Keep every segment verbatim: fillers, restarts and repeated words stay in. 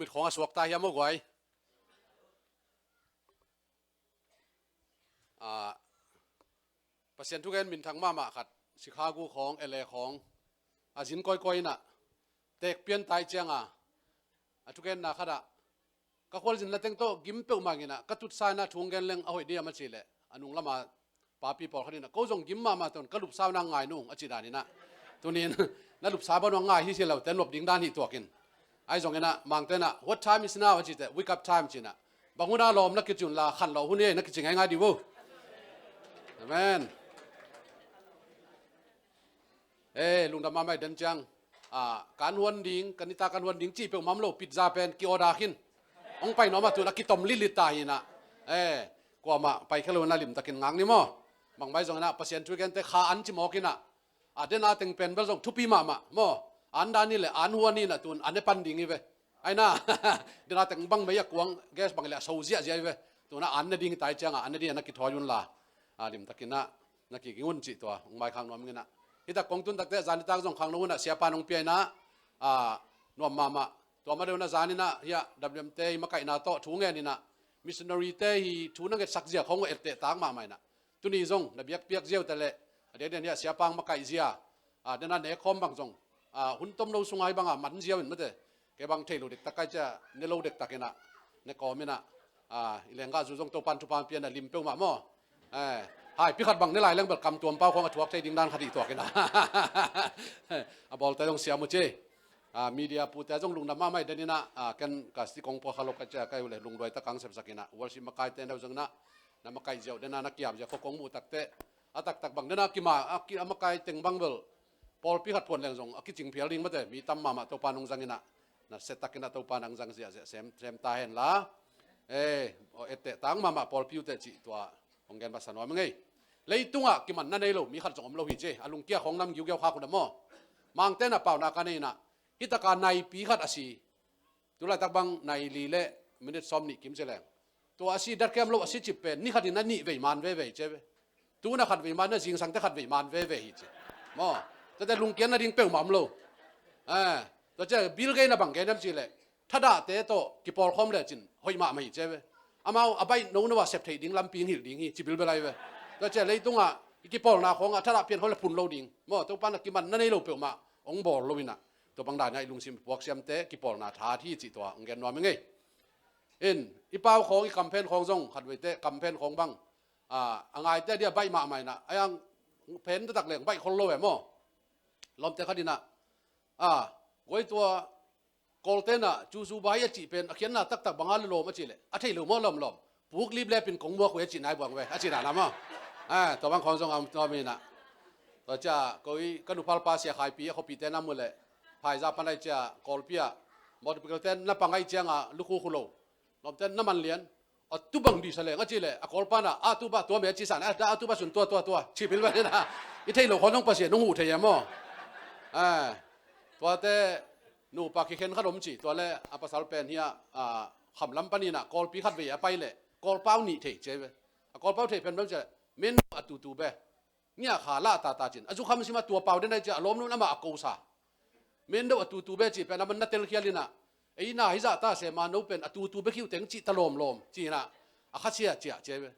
Mit khawng a suak ta hiam aw guai? Ah, Pasian thugen minthang mahmah khat, Chicago khawng, L A khawng, a zin kawikawi inah, teek pian tai cianga, a thugenna khatah, ka khualzin lateng tawh gim peuhmah inah, ka tutsa inah thu hong gen leng a hoih diam a cih leh, a nung lama papi pawlkhat inah, ko zong gim mahmah ton ka lupsa uh na ngai nung a cih dan inah. Tunin, na lupsa bang uh ngai hi si lo, ten lop ding dan hi tuakin. Ahi zong inah, Mangte inah, "What time is now?" a cih teh, "Wake up time," ci inah. Bang hun a lawm na kici un la, khanlawh hun hi na kici ngaingai dih uh. Amen. Eh, lungdam mahmah i den ciang. Ah, kan huan ding, kan i ta kan huan ding, cih peuhmah om lo, pizza pen ki-order khin. Hong pai nuam a tun a kitom litlit ta hi inah. Eh, kuamah pai khia lo inah limtakin ngak ni maw. Bangmah hi zong inah, Pasian thu i gente kha an ci mawk inah. A dena teng pen bel zong thupi mahmah maw. An dan hi leh an huan hi inah tun an ne pan ding hi ve. Ai na, dena teng bang mei a kuang gas bang hi leh a so ziahziah hi ve. Tun ah an ne ding hi tai cianga, an ne ding a na kithawi un la. A limtakin ah na kiging un cih tua hong maikhak nuam ing inah. Hi tak kong tun takte zan i tak zong khang lo un ah siapa nong pia inah, ah, nuam mahmah. Tua ma deuh inah zan inah hiah W M te hi makaihna tawh thu ngen inah, missionary te hi thu na ngetsak zia khawng etteh tak mahmah inah. Tuni zong na biakpiak ziau ta leh, a diakdiak hiah siapa hong makaih zia, ah, dena nekhawm bang zong, ah, hun tomno sunga hi banga man ziau in mate. Kei bang thei lo dektak kai cia, ne lo dektak inah, ne kawm inah, ah, i lenggah zu zong Topan thupha pia inah lim peuhmah maw. Eh, haipi khat bang ne lai leng bel kam tuam pau khawng a thuak thei ding dan khat hi tuak inah. A bawlte zong siam uh ci. Ah, media pute zong lungdam mahmah i den inah, ah, ken ka si kong pua kha lo ka cia kai uh leh lungduai tak kang sepsak inah. Worship makaite neu zong inah, na makaih ziau dena na kiam ziau khawng kong muh takte. A taktak bang dena kima, a ki, a makai teng bang bel. Pawlpi khat phuan leng zong, a kicing phial ding mate, mi tam mahmah Topa nong zang inah. Na setak inah Topa nang zang ziahziah sem, sem ta hen la. Eh, aw etteh tang mahmah pawlpi uh teh cih tua hong gen masa nuam ing ei. Leitungah kimanna nei lo mi khat zong om lo hi ci. A lungkia khawng nam giugiau khak un a maw. Mangte inah paunak a nei inah, hi taka naipi khat a si. Tulaitak bang nai li le minute sawm nih kim ci leng. Tua a si datkiam lo a si cip pen ni khatin a nih vei man veve hi ci ve. Tuna khat vei man a zingsangte khat vei man veve hi ci. Maw, tuate lungkian nading peuhmah om lo. Eh, tua cia Bill Gates na bang gen hiam cih leh, thadahte tawh kipawlkhawm lecin hoih mahmah hi ci ve. Amau a baih nono a sep theih ding lampi hong hilh ding hi ci bilbel ahi ve. Tua cia leitungah i kipawlna khawngah thadah pian khawng le phun lo ding. Maw, Topa na kimanna nei lo peuhmah hong bawl lo inah. Tua bang dan ah i lungsim puaksiamte kipawlna that hi cih tua hong gen nuam ing ei. In, i pau khawng, i kamphen khawng zong khatveite kamphen khawng bang, ah, a ngaite a dia baih mahmah inah, a yang phen taktak leng baih khol lo e maw. Lawmte khat inah, ah, guai tua Kawlte inah chuzu bai a cih pen a khiatna taktak banga le lawm a cih leh a thei lo maw lawmlawm. Puk lip lepin kong muak uh hi a cih nai buang ve a cih dan a maw. Ah, tua bang khawng zong a om tua mi inah. Tua cia ko i ka nuphalpa Sia Khaipi a khuapihte na mu leh, phaizah pan aih cia Kawlpi ah motorcycle-te na pang aih cianga lukhu khu lo. Lawmte na man lian. A tu bang disa leng a cih leh a Kawlpa inah a tu bah tua me a ci san a, a tu bah sun tua tua tua ci bilbel inah. I thei lo khawng zong Pasian hong huh thei e maw. Ah, tuate nupa kikhen khat om ci, tua le a pasal pen hiah, ah, khamlam pan inah Kawlpi khat vei a pai leh Kawlpau nih thei ci ve. A Kawlpau thei pen bang ci leh, men a tutu be. Ngiah kha lah tata cin. A zukham sima tua pau den ai cia a lawmnu in amah a kosa. Mendo a tutu be cih pen a man na telkhial inah. Ei na hi zah ta sema no pen a tutu be khiuhteng cih ta lawmlawm. Cih inah a khasia ciah cia ve.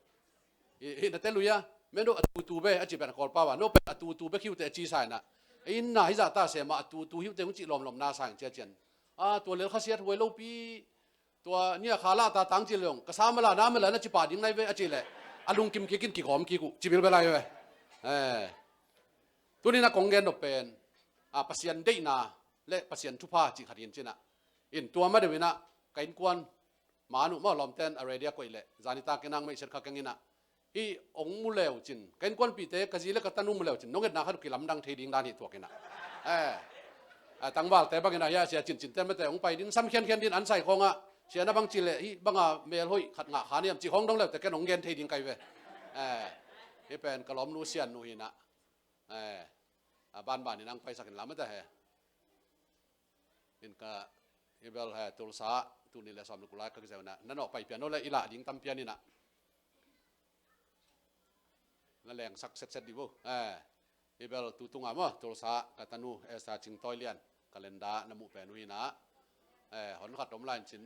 I, i na tel uh ia. Mendo a tutu be a cih pen a Kawlpau a. No pen a tutu be khiuhteng a ci sa inah. Ei na hi zah ta sema a tutu hiuhteng cih lawmlawm na sa in cia cian. A tua lel khasiat huai lopi. Tua nia kha lah ta tang ci leng, ka sa mala na mala na ci pah ding nai ve a ci leh, a lungkim kikin kigawm kik uh ci bilbel ai ve. Eh. Tunin a kong gen nop pen, a, Pasian deihna le Pasian thupha cih khat in cinah. In tua ma deuh inah ka innkuan man uh maw, lawmten a radio koih leh zani takin ang meihset kha keng inah. Hih hong mu leu cin, ka innkuanpihte, ka zi le ka tanu mu leu cin, nong etna khat uh kilamdang thei ding dan hih thuak inah. Eh, a tangvalte bangin a hia sia cincinte mate hong pai din, sam khiankhian din an sai khawngah, sia na bang cih leh hih banga melhoih khat ngah kha niam cih khawng dong leute ken hong gen thei ding kai ve. Eh, hih pen ka lawmnu siannu hinah. Eh, a banbanin ang paisakin lam mate he. In ka, hih bel he, Tulsa, tuni le sawm le kulai ka kizeu na, na nawh pai pian aw le i lah ding tam pian inah. Na lengsak setset dih vo. Eh, hih bel tu tunga maw, Tulsa ka tanu, Esther Cing Tawi Lian, calendar na muh pen uh hinah. Eh, hon khat om lai in cin.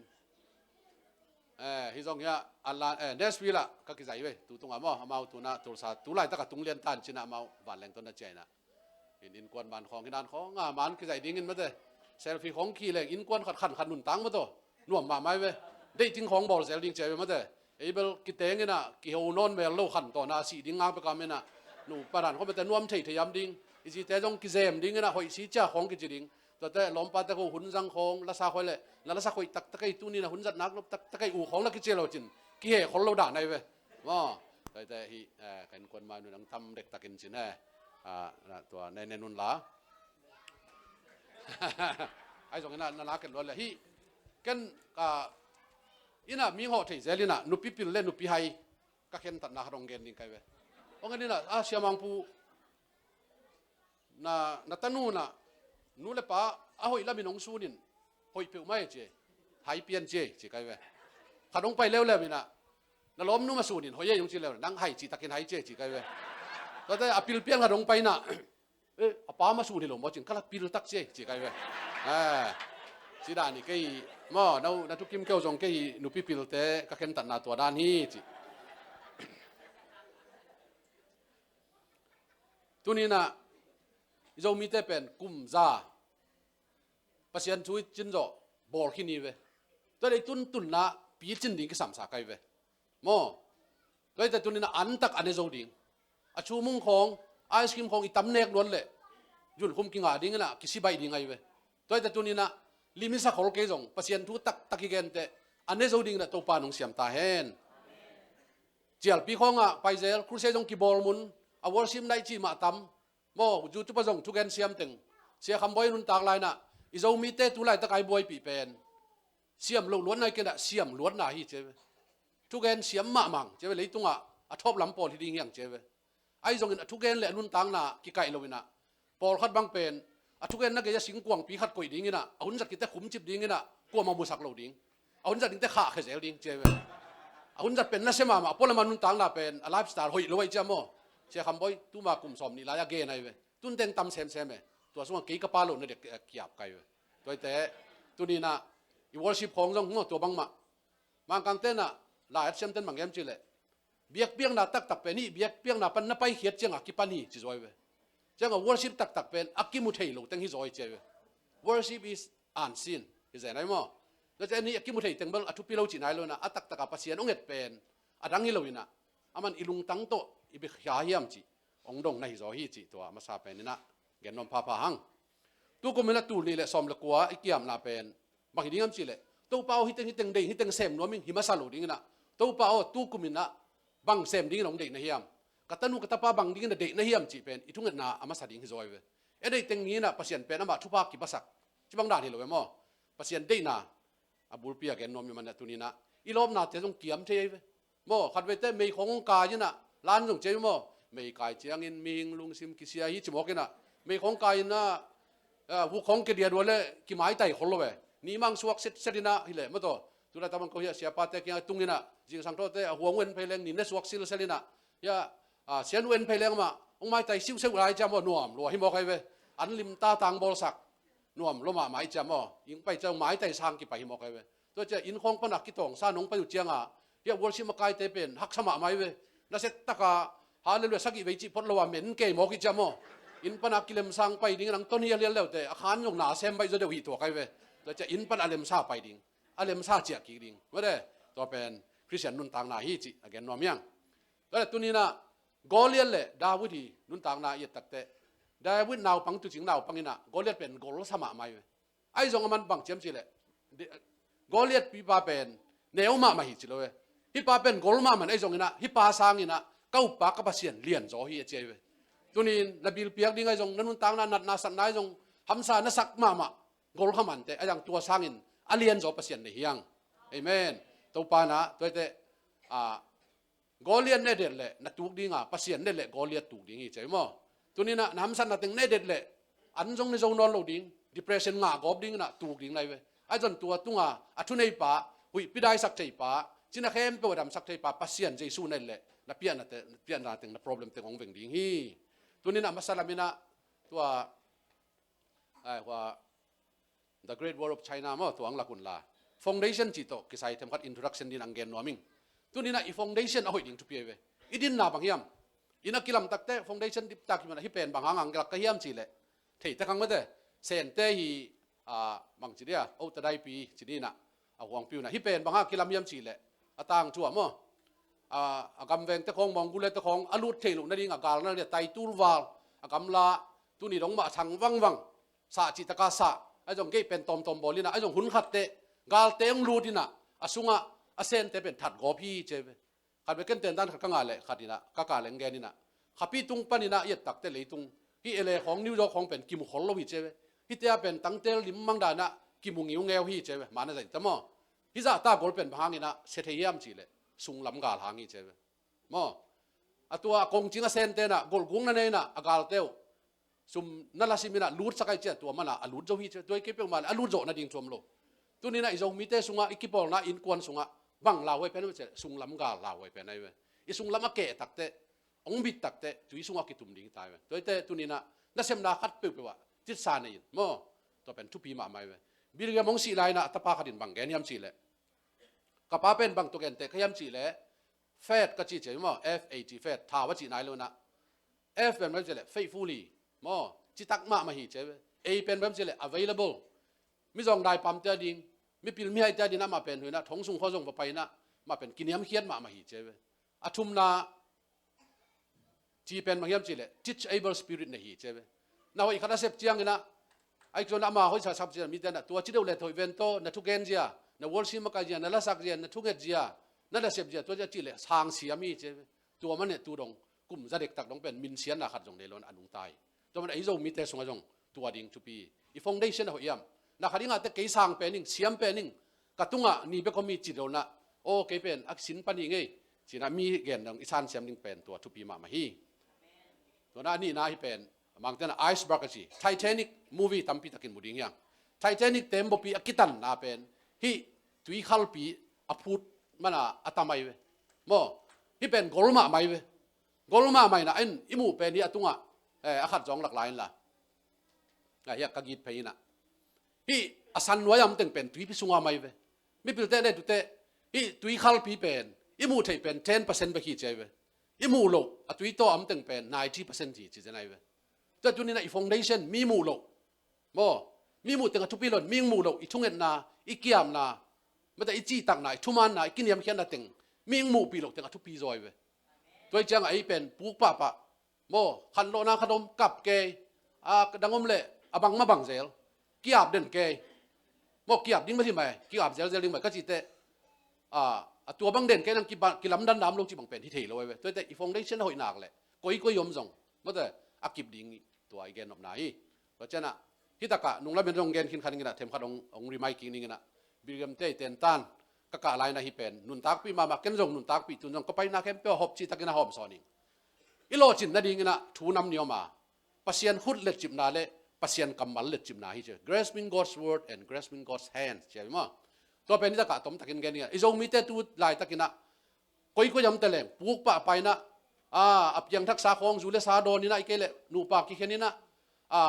Eh, hi zong hiah, a la, eh, Nashville ah ka kizai ve, tu tungah maw, amau tuna, Tulsa, tu laitak a tung lian tan cin ah amau, vanleng tawh na ciah in ah. In, innkuan man khawng, hi nan khawng, a man kizai dingin mate. Selfie khawng khi leng, innkuan khat khan khat nuntak maw taw. Nuam mahmah hi ve. Dating khawng bawl zel ding ci a ve mate. Ei bel kiteng in ah, kiho nawn mel lo khan tawh na sih ding ngang pek a om in ah. Nu pa dan khawng mate nuam thei thei hiam ding. I zite zong kizem ding in ah, hoih si cia khawng kici ding. Tuate lawmpate ko hun zang khawng, lasak hoih le, na lasak hoih taktak ei tuni na hun zat nak lop taktak ei uh khawng la kici lo cin. Kihe khol lo dan ahi ve. Maw, tuate hi, eh, ka innkuan mai nu nang tam dektakin cin he. Ah, na, tua, ne, ne nun la. Ahi zong in ah, na la ken luat le. Hi, ken, ah, in ah mi hawh thei zel in ah, nupi pil le nupi hai. Ka khentatna khat hong gen ding kai ve. Hong gen in ah, a Sia Mangpu, na, na tanu na, nu le pa, a hoih lamin hong sunin, hoih peuhmah e ci e, hai pian ci e, ci kai ve. Khat hong pai leuleu in ah, na lawmnu mah sunin, hoih e hong ci leu, nang hai ci takin hai ci e, ci kai ve. Tuate a pilpian khat hong pai in ah, eh, a pa mah sun hi lo maw cin, ka la pil tak ci e, ci kai ve. Eh, ci dan hi kei, maw, na, na thukim keu zong kei nupi pilte, ka khentatna tua dan hi, ci. Tuni in ah, i Zomite pen kum za Pasian thu i cin zawh bawl khin hi ve. Tua leh i tuntunna picin ding kisamsa kai ve. Maw. Tua hi teh tuni in ah antak a ne zo ding. A chumung khawng, ice cream khawng i tam nek luat leh, zunkhum kingah ding in ah kisi baih ding ahi ve. Tua hi teh tuni in ah lim i sa khol kei zong, Pasian thu taktak i gen teh, a ne zo ding in ah Topa nong siam ta hen. Cialpi khawngah paizel, crusade zong kibawl mun, a worship night cih mah tam. Maw, YouTube ah zong thugen siam teng. Sia Kham Bawi nuntak lai in ah, i Zomite tu laitak a i buaipih pen siam loh luatna hi kei in ah, siam luatna hi ci e ve. Thugen siam mahmah ci e ve, leitungah a thawp lam pawl hi ding hiang ci e ve. Ahi zongin a thugen le a nuntakna kikaih lo in ah, pawlkhat bang pen a thugen na gei a singkuangpi khat koih ding in ah, a hun zat khit teh khumcip ding in ah, kuamah musak lo ding. A hun zat ding teh khahkhia zel ding ci e ve. A hun zat pen nasia mahmah, a pualam a nuntakna pen a lifestyle hoih lo ahi ciam maw. Sia Kham Bawi tuma kum sawm nih lai a gen ahi ve. Tun teng tam semsem e. Tua sungah kei ka pa lo na dek, eh, kiap kai ve. Tua hi teh tuni in ah i worship khawng zong maw, tua bangmah. Mangkangte in ah, lai a siamten bang hiam cih leh, biakpiakna taktak pen hih biakpiakna pan na paikhiat ciangah kipan hi ci zaw hi ve. Ciangah worship taktak pen a kimu thei lo teng hi zaw hi ci hi ve. Worship is unseen. Hi zen ahi maw. Tua ciang hih a kimu thei teng bel a thupi lo cihna hi lo in ah, a taktak a Pasian hong et pen a dang hi lo in ah, aman i lungtang tawh i biakhia hiam cih hong dong na hi zaw hi cih tua a masa pen in ah gen nuam phapha hang. Tukum in ah tul nih le sawm le kua i kiamna pen bang hi ding hiam cih leh, Topa aw, hih teng, hih teng deih, hih teng sem nuam ing, hi masa lo ding in ah, Topa aw, tukum in ah bang sem ding in hong deih na hiam, ka tanu ka tapa bang ding in a deih na hiam cih pen i thungetna a masa ding hi zaw hi ve. E deih teng ni in ah Pasian pen amah thupha kibasak, ci bang dan hi lo e maw. Pasian deihna a bulpi a gen nuam i man ah tuni in ah i lawpnate zong kiam thei ahi ve. Maw, khatvei teh mei khawng hong kai in ah, lan zong ci e maw. Mei kai ciangin mihing lungsim kisia hi ci mawk in ah, mei khawng kai in ah, ah, vuk khawng kia diadua leh kimaitai khol lo e. Ni mang suak setset in ah hi leh maw taw. Tu laitak bang ko hiah siapate kiangah tung in ah, zingsang thawte a huang uh en phei leng, ni ne suak silsel in ah, hiah, ah, sianu en phei leng mah hong maitai siuseu lai ciam maw, nuam lua hi mawk ahi ve. An limta tang bawlsak, nuam lua mahmah hi ciam maw. Inn pai ciang maitai sang kipai hi mawk ahi ve. Tua ciang inn khawng pan a kitawngsa nong pai uh ciangah, hiah worship makaite pen haksa mahmah hi ve. Nasia taka Halleluiah sagih vei cih phot lo a men kei mawk hi ciam maw. Inn pan a kilemsang pai ding in ang ton hial hial leute, a khan zong na sem baih zaw deuh hi tuak ahi ve. Tua ciang inn pan a lemsa pai ding, a lemsa ciah kik ding. Mate, tua pen Khristian nuntakna hi cih a gen nuam hiang. Tua leh tuni in ah Goliath le David hi nuntakna i et tak teh, David naupang, tuucing naupang in ah Goliath pen golsa mahmah hi ve. Ahi zong aman bang ci hiam cih leh, Goliath pi pa pen neu mahmah hi ci lo e. Hih pa pen gol mahmah in, ahi zong in ah hih pa sang in ah ka uppa ka Pasian lian zaw hi a ci ahi ve. Tuni in na bilpiak ding ahi zong, na nuntakna natna satna ahi zong, hamsa na sak mahmah gol kha man teh, ahi zong tua sangin a lian zaw Pasian nei hiang. Amen. Topa in ah tua hi teh, ah, Goliath na et leh na tuk ding a, Pasian na et leh Goliath tuk ding hi ci ahi maw. Tuni in ah na hamsatna teng na et leh an zong ne zo nawn lo ding, depression ngah gawp ding in ah tuk ding na hi ve. Ahi zong tua tungah a thuneipa, huihpi daisak theipa, cina khempeuh a damsak theipa Pasian Jesu na et leh na piahna te, piahna teng, na problem teng hong veng ding hi. Tuni in ah masa lam in ah tua, ai, hua, The Great Wall of China maw, tua ang lak un la. Foundation cih tawh kisai themkhat introduction dingin ang gen nuam ing. Tuni-in ah i foundation a hoih ding thupi ahi ve. I dinna bang hiam? Inn a kilam takteh foundation diptak hi manin ah hih pen bang hang ang lak ka hiam cih leh, thei tek hang mate, Sente hi, ah, bangci dia, Ota Daipi ci ni-in ah, a huangpi un ah hih pen bang hang a kilam hiam cih leh, a tangthu ah maw, ah, a gamvengte khawng, Mongolia-te khawng a lut theih loh nading a galna le taitul val, a gamla, tuni dong mah a thang vangvang, sah cih tak a sah, ahi zong gate pen tawmtawm bawl in ah, ahi zong hun khat teh galte hong lut in ah, a sungah a Sente pen that gawp hi ci ahi ve. Khat bek ken tentan khat ka ngah leh khat in ah, ka kah leh hong gen in ah, khapi tung panin ah i et takteh leitung, hih L A khawng, New York khawng pen kimu khol lo hi ci ahi ve. Hihte ah pen tangtel lim mang dan ah kimu ngiungeu hi ci ahi ve. Mah na zaih ta maw? Hih zahta gol pen bang hangin ah sia thei hiam cih leh, sunglam gal hang hi ci ahi ve. Maw? A tua a kongcing a Sente in ah golgukna nei in ah, a galte uh sum na la sim in ah lutsak ahih ciang, tua manin ah a lut zo hi ci ahi ve. Tua hi kei peuhmah leh a lut zawh nading thu om lo. Tuni-in ah i Zomite sungah, i kipawlna innkuan sungah bang lauhuai pen hiam cih leh, sunglam gal lauhuai pen ahi ve. I sunglam a keh takteh, hong bit takteh tui sungah kitum ding hi ta hi ve. Tua hi teh tuni-in ah nasepna khat peuhpeuh ah citsa nei in maw, tua pen thupi mahmah hi ve. Billy Graham hong sih lai-in ah a tapa khat in bang gen hiam cih leh, ka pa pen bang tawh genteh ka hiam cih leh, faith ka ci ci ahi ve maw, F A T, faith, thau a cihna hi lo-in ah, F pen bang hiam cih leh faithfully maw, citak mahmah hi ci ahi ve. A pen bang hiam cih leh available. Mizawngdai pamte ading, mipil mihaite ading ah amah pen, hu-in ah thong sung khawng zong va pai-in ah, amah pen kiniamkhiat mahmah hi ci ahi ve. A thumna, T pen bang hiam cih leh teachable spirit nei hi ci ahi ve. Na hoih khat a sep ciangin ah, ahi zongin ah ama hoih sa sap ciang mite in ah, tua ci deuh leh hoih ven tawh, na thugen zia, na worship makaih zia, na lasak zia, na thunget zia, na nasep zia, tua zia cih leh sang siam hi ci ahi ve. Tua manin ah tu dong kum za dektak dong pen minsiatna khat zong nei lo-in a nungta hi. Tua manin ah i Zomite sungah zong tua ding thupi hi. I foundation a hoih hiam? Na khat i ngah teh kei sang pen ing, siam pen ing, ka tungah ni bek om hi ci lo-in ah, aw kei pen a kisin pan hi ing ei ci-in ah mi gen dong i sansiam ding pen tua thupi mahmah hi. Tua-in ah a nihna, hih pen a Mangte'n ah iceberg a ci, Titanic movie tampi takin mu ding hi hang. Titanic teembaw pi a kitanna pen hih tuikhalpi a phut manin ah a tam ahi ve. Maw? Hih pen gol mahmah hi ve. Gol mahmah in ah, en, i muh pen hih a tungah, eh, a khat zong lak lai inla, ah, hih a ka git phei in ah, hih a san nuai a om teng pen tuipi sungah om ahi ve. Mipilte leh tute, hih tuikhalpi pen i muh theih pen ten percent bek hi ci ahi ve. I muh loh, a tui tawh a om teng pen ninety percent hi ci zen ahi ve. Tua tuni-in ah i foundation, mi muh loh, maw, mi muh teng a thupi lo-in, mi muh loh, i thungetna, i kiamna, mate, i cihtakna, i thumaanna, i kiniamkhiatna teng, mi muhpih loh teng a thupi zaw ahi ve. Tua hi ciangah ei pen puk pahpah, maw, khanlawhna khat om, kap kei, a dang om leh a bangmah bang zel, ki-ap den kei, maw, ki-ap ding mah hi mai, ki-ap zelzel ding mah ka cih teh, a, a tua bang den kei nang kiba-, kilamdanna om lo cih bang pen hi thei lo ahi ve. Tua hi teh i foundation a hoih nak leh koikoi om zong, mate, a kip ding hi, tua i gennopna hi. Tua ciangah hih takah nung lamen zong gen khin kha ning in ah, themkhat hong, hong remind kik ning in ah, Billy Graham-te i tentan ka kah lai-in ah hih pen nuntakpih mahmah, ken zong nuntakpih, tun zong ka paina khempeuh ah hop cihtakin a hawmsawn ing. I lawhcin nadingin ah thu nam nih om a, Pasian khut letcipna leh Pasian kammal letcipna hi ci. Grasping God's word and grasping God's hand ci ahi maw. Tua pen hih takah tomtakin gen ning ah, i Zomite tu laitakin ah koikoi a om ta leng, puk pahpah in ah, a, a piangthaksa khawng zu leh sa dawn in ah, ahih kei leh nupa kikhen in ah, a,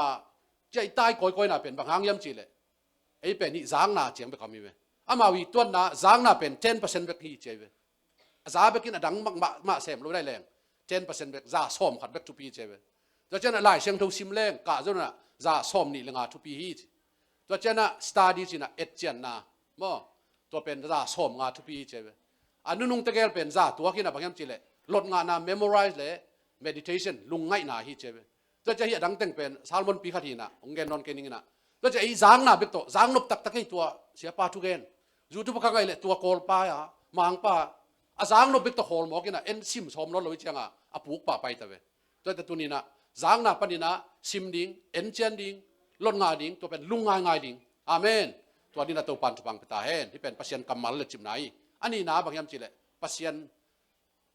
ci-a i tai kawikawina pen bang hang hiam cih leh, ei pen hih zakna ciang bek a om hi ve. Amau i tuatna zakna pen ten percent bek hi ci ahi ve. A za bekin a dang mah, mah, mah sem lo nai leng, ten percent bek, za sawm khat bek thupi hi ci ahi ve. Tua ciangah Lai Siangtho sim leng, kah zong ah za sawm nih leh nga thupi hi ci. Tua ciangah study ci-in ah, etcianna, maw, tua pen za sawm nga thupi hi ci ahi ve. A nunungte gel pen za tuak hi-in ah, bang hiam cih leh lotngahna, memorize leh meditation, lungngaihna hi ci ahi ve. Tua ciang hih a dang teng pen sermon pi khat hi-in ah hong gen nawn kei ning in ah. Tua ciang ei zakna bek tawh, zaknop taktak hi, tua siapa thugen, YouTube ah ka ngai leh tua Kawlpa a, Mangpa a, a zaknop bek tawh khawl mawk in ah, en sim sawm nawn lo hi ciangah a puk pahpah ta ve. Tua hi teh tuni-in ah zakna panin ah sim ding, encian ding, lotngah ding, tua pen lungngaingai ding. Amen. Tua dingin ah Topa'n thupha pia ta hen. Hih pen Pasian kammal letcipna hi. A nihna bang hiam cih leh, Pasian,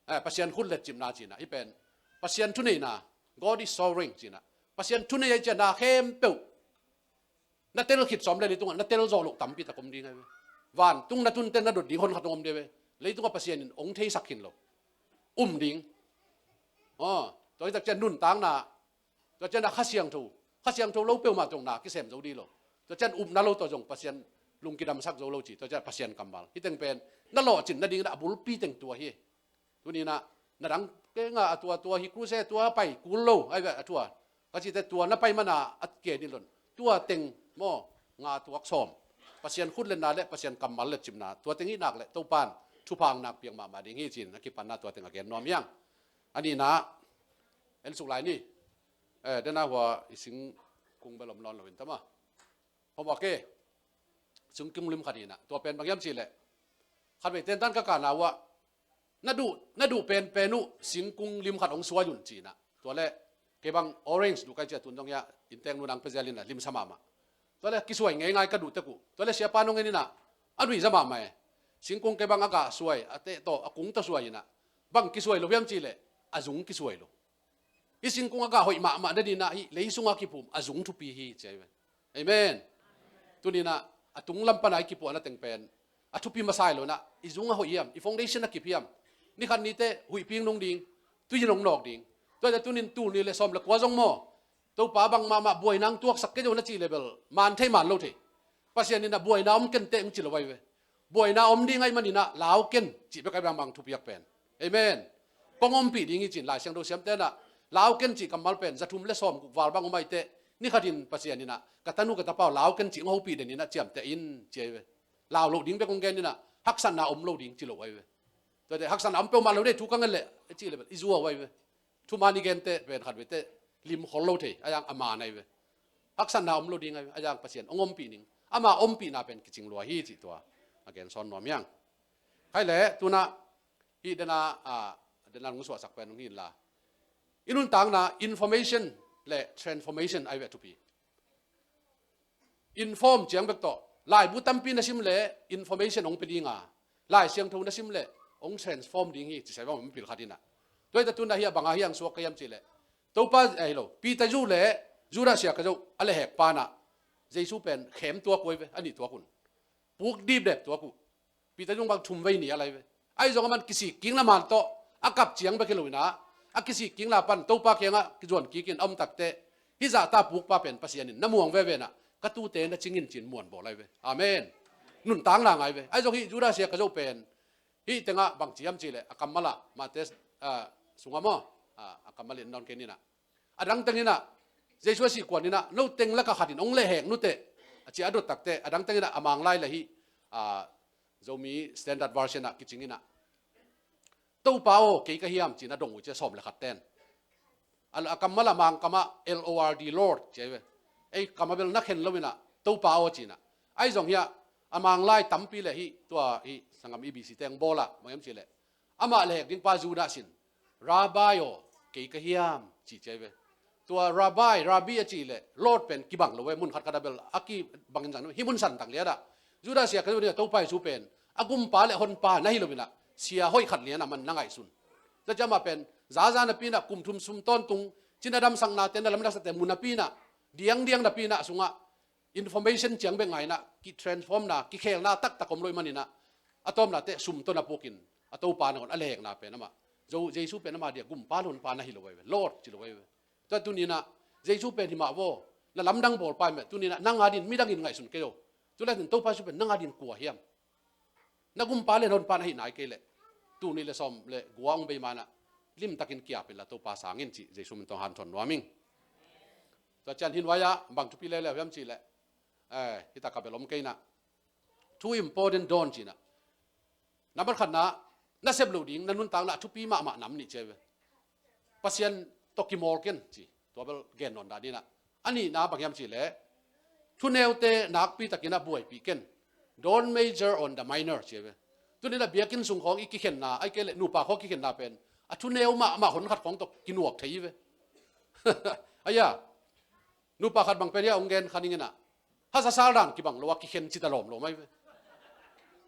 eh, Pasian khut letcipna ci-in ah, hih pen Pasian thuneihna, God is sovereign ci-in ah, Pasian thunei ahih ciangah na khempeuh na tel khit sawm leh leitungah na tel zawh loh tampi tak om ding ahi ve. Vantung na tunte na dot ding hon khat hong om ding ahi ve. Leitungah Pasian in hong theisak khin lo, um ding. Aw, tua hi tak ciang nuntakna, tua ciangah Kha Siangtho, Kha Siangtho lo peuhmah tawh na kisem zo ding lo. Tua ciang upna lo tawh zong Pasian lung kidamsak zo lo ci. Tua ciang Pasian kammal. Hih teng pen na lawhcin nading in a bulpi teng tua hi. Tuni-in ah na dang kei nga a tua tua hi crusade tua pai kul lo ai ve a tua. Ka cite tua na pai mana a ke ni lon. Tua teng maw nga tuak sawm. Pasian khut le na le Pasian kammal le cimna. Tua teng hi nak le Topan thupha nak piak mahmah ding hi cin a kipanna tua teng a gen nuam hiang. A nihna en suk lai ni. Eh, dena hua i singkung bel om nawn lo in tama. Homework e. Singkung lim khat hi na. Tua pen bang hiam cih leh khat vei tentan ka kana uh ah na duh, na duh penpen uh singkung lim khat hong suai un cihna. Tua le kei bang orange duh kai cia tun dong hia, inntek nu nang pia zel in a limsa mahmah. Tua le kisuai ngeingai ka duh tek uh. Tua le siapa nong en in a, a duihza mahmah e. Singkung kei bang a gah suai, a teh tawh a kung tawh suai in a, bang kisuai lo hiam cih leh a zung kisuai lo. Hih singkung a gah hoih mahmah nading in a hih lei sungah kiphum a zung thupi hi ci ai ve. Amen. Tuni-in ah a tunglam pana i kipuahna teng pen a thupi masa hi lo in ah, i zung a hoih hiam, i foundation a kip hiam. Ni khat ni teh huihpi nung ding, tui in hong nawk ding. Tua teh tuni-in tul nih le sawm le kua zong maw, Topa bang mahmah buaina hong tuaksak kei zo na cih leh bel man thei man lo thei. Pasian in ah buaina om ken teh hong ci lo ai ve. Buaina om ding ahih manin ah lau ken cih bek ahi bang bang thupiak pen. Amen. Kong ompih ding hi cin Lai Siangtho siamte in ah lau ken cih kammal pen za thum le sawm guk val bang om ai teh, ni khat in Pasian in ah ka tanu ka tapa uh lau ken cih hong hopih den in ah ciamteh in ci ai ve. Lau loh ding bek hong gen in ah haksatna om lo ding ci lo ai ve. Tua teh haksatna om peuhmah lo ding thu ka ngen leh, e cih leh bel i zuau ai ve. Thuman i gen teh pen khat vei teh lim khol lo thei, a yang a man ai ve. Haksatna om lo ding ai ve, a yang Pasian hong ompih ning. Ama ompihna pen kicing lua hi cih tua a gen sawn nuam hiang. Khai le tuna hih dena, a, dena hong suahsak pen hong hi inla, i nuntakna information le transformation ai ve a thupi. Inform ciang bek tawh laibu tampi na sim leh information hong pia ding a, Lai Siangtho na sim leh hong transform ding hi ci sai bang hong pil khat in ah. Tua hi teh tuna hih a bang a hiang suak ka hiam cih leh, Topa, eh, hi lo, Peter Zu le Judas Iskariot a lehhek pa in ah Jesu pen khem tuak uh ai ve, a nih tuak un. Puk dipdep tuak uh. Peter Zu bang thum vei ni a lai ve. Ahi zong aman kisik kikna man tawh a kap ciang bek hi lo in ah, a kisik kikna pan Topa kiangah kizuan kik in a om tak teh, hih zahta pukpa pen Pasian in na muang veve in ah ka tuute na cing in ci-in muan bawl ai ve. Amen. Nuntakna ngai ve. Ahi zong hih Judas Iskariot pen hih tengah bang ci hiam cih leh a kammal ah Mate, ah, sungah maw, ah, a kammal in nawn kei ni in ah, a dang teng in ah Jesu a sih kuan in ah no teng lakah khat in hong lehhek nu teh a ci a dot tak teh, a dang teng in ah a Manglai le hih, ah, Zomi Standard Version ah kicing in ah, Topa aw, kei ka hiam ci-in a dong uh ci a sawm le khat ten. A, a kammal ah Mangkam ah L O R D, Lord ci ai ve. Ei kam ah bel na khen lo in ah Topa aw ci in ah. Ahi zong hih a Manglai tampi le hih tua hih sanggam E B C teng bawl ah bang hiam cih leh, amah lehhek ding pa Judas in, Rabbi aw, kei ka hiam ci ci ai ve. Tua Rabbi, Rabbi a cih leh Lord pen kibang lo ve, mun khatkhat a bel a kibang in zang hih mun santak lian ah. Judas Iskariot in ah Topa Jesu pen a gumpa le honpa na hi lo in ah sia hoih khat lian ah man na ngaihsun. Tua ciang amah pen zaza napi in ah kum thum sum tawntung cina damsaknate na lamdangsak teh mu napi in ah, diangdiang napi in ah sungah information ciang bek ngai in ah kitransformna, kikhelna taktak om lo ahih manin ah, a tawpna teh sum tawh na puk in a Topa nangawn a lehhekna pen amah, Zo-, Jesu pen ama dia gumpa le honpa na hi lo ai ve, Lord ci lo ai ve. Tua tuni in ah Jesu pen hi mah vaw, na lamdang bawlpa hi mah, tuni in ah nang a dingin midang in ngaihsun kei aw. Tulaitak in Topa Jesu pen nang a dingin kua hiam? Na gumpa le na honpa na hih nai kei leh, tul nih le sawm le gua hong bei ma in ah limtakin ki-ap inla Topa sang in cih Jesu min tawh hanthawn nuam ing. Tua ciang hih nuai ah bang thupi leuleu hiam cih leh, eh, hih tak ah bel om kei in ah, two important dawn ci in ah. Nambat khatna, na sep loh ding na nuntakna ah thupi mahmah nam nih ci ai ve. Pasian tawh kimawl ken ci. Tua bel gen nawn dan in ah. A nihna bang hiam cih leh, thuneute nakpi takin ah buaipih ken. Don't major on the minor ci ai ve. Tuni in ah biakinn sung khawng i kikhenna, ahih kei leh nupa khawng kikhenna pen a thuneu mahmah hon khat khawng tawh kinuak thei hi ve. Aia, nupa khat bang pen hia hong gen kha ning in ah, hasa sal dan kibang lo a kikhen ci ta lawmlawm ai ve.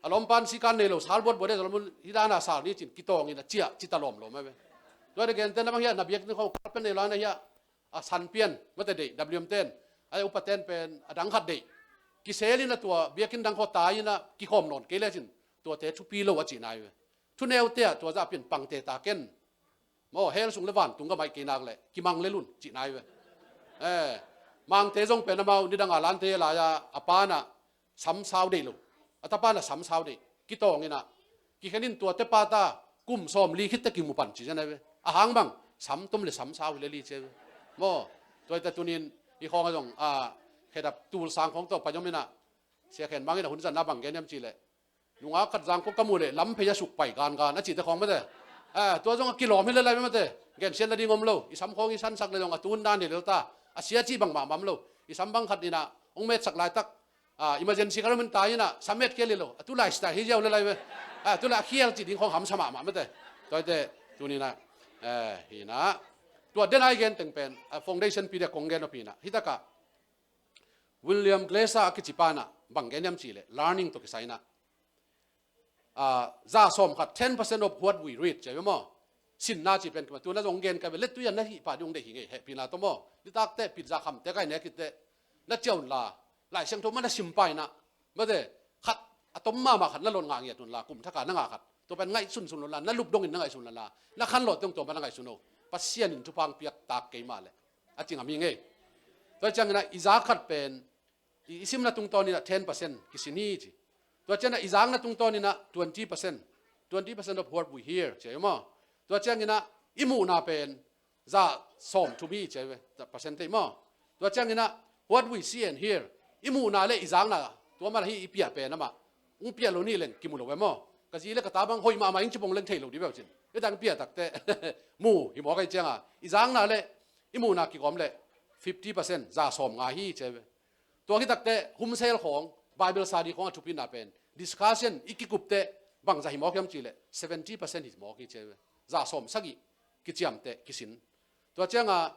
A lawmpan sikan nei lo, sal buatbuat deh, a lawm hih dan a sal ni ci-in kitawng in a ciah ci ta lawmlawm ai ve. Tua hi a gentehna bang hia, na biakinn khawng carpet nei lo a na hia, a san pian mate deih, W M ten, a upaten pen a dang khat deih. Kisel in a tua biakinn dang khawng tai in a kikhawm nawn kei lecin tuate thupi lo a cihna ai ve. Thuneute ah tua zah pen pangte ta ken. Maw, hell sung le vantung ka maih kei nak leh kimang lel un cihna ai ve. Eh, Mangte zong pen amau nidanga lante lai-a, a pa in ah sam sau deih lo, a tapa in ah sam sau deih, kitawng in ah, kikhen in tuate pa ta kum sawmli khit teh kimu pan ci zen a ve. A hang bang, sam tom le sam sau hi lel hi ci a ve. Maw, tua hi teh tuni-in hih khawng ah zong, a, Khedap tulsang khawng tawh pai om in ah, Sia Khen Mang in ah hun zat na bang gen hiam cih leh, nungak khat Zangkong ka muh leh lamphei a suk pai gangan a cihte khawng mate. A, tua zong a kilawm hi lel lai mate. Gensiatna ding om lo. I sam khawng i sansak leh zong a tun dan hi lel ta. A sia cih bangmah om lo. I sam bang khat in ah hong metsak laitak, a, emergency ka rom in tai in ah sam met khial hi lo. A tu lifestyle hi ziau lel lai ve. A, tu leh a khial cih ding khawng hamsa mahmah mate. Tua hi teh tuni-in ah, eh, hi in ah, tua den a i gen teng pen, a, foundation period kong gen nop hi in ah, hi takah William Glasser a kici pa in ah bang gen hiam cih leh, learning tawh kisai in ah, a, za sawm khat, ten percent of what we read, ci a ve maw. Sinna cih pen kima, tu-in ah zong gen ka ve, lettui a na hih pah ding hong deih hi ing ei, hehpihna tawh maw. Nitak teh pit za khamte ka hi nek khit teh, na ciah un la, Lai Siangtho mah na sim pah in ah, mate, khat, a tom mahmah khat na lot ngah ngiat un la, kum thak a na ngah khat, tua pen ngaihsun sun un la, na lup dongin na ngaihsun un la, na khanlawh teng tua mah na ngaihsun un. Pasian in thupha hong piak tak kei mah leh, a ci ngam hi ing ei. Tua ciangin ah i za khat pen, i, i simna tungtawn in ah ten percent kisin hi ci. Tua ciangin ah i zakna tungtawn in ah twenty percent, twenty percent of what we hear, ci a hi maw. Tua ciangin ah i muhna pen za sawm thum hi ci a hi ve, percent teh maw. Tua ciangin ah what we see and hear, i muhna leh i zakna, tua mah hi i piah pen amah, hong piah lo ni leng kimu lo ve maw. Ka zi leh ka ta bang hoih mahmah ing ci pong leng thei lo ding ve cin. Hi tang piah tak teh mu hi mawk a, hi ciang a, i zakna leh i muhna kigawm leh fifty percent, za sawm nga hi ci a hi ve. Tua hi tak teh home cell khawng, Bible study khawng a thupina pen, discussion i kikup teh bangzah hi mawk hiam cih leh seventy percent hi mawk hi ci a hi ve. Za sawm sagih kiciam teh kisin. Tua ciang a,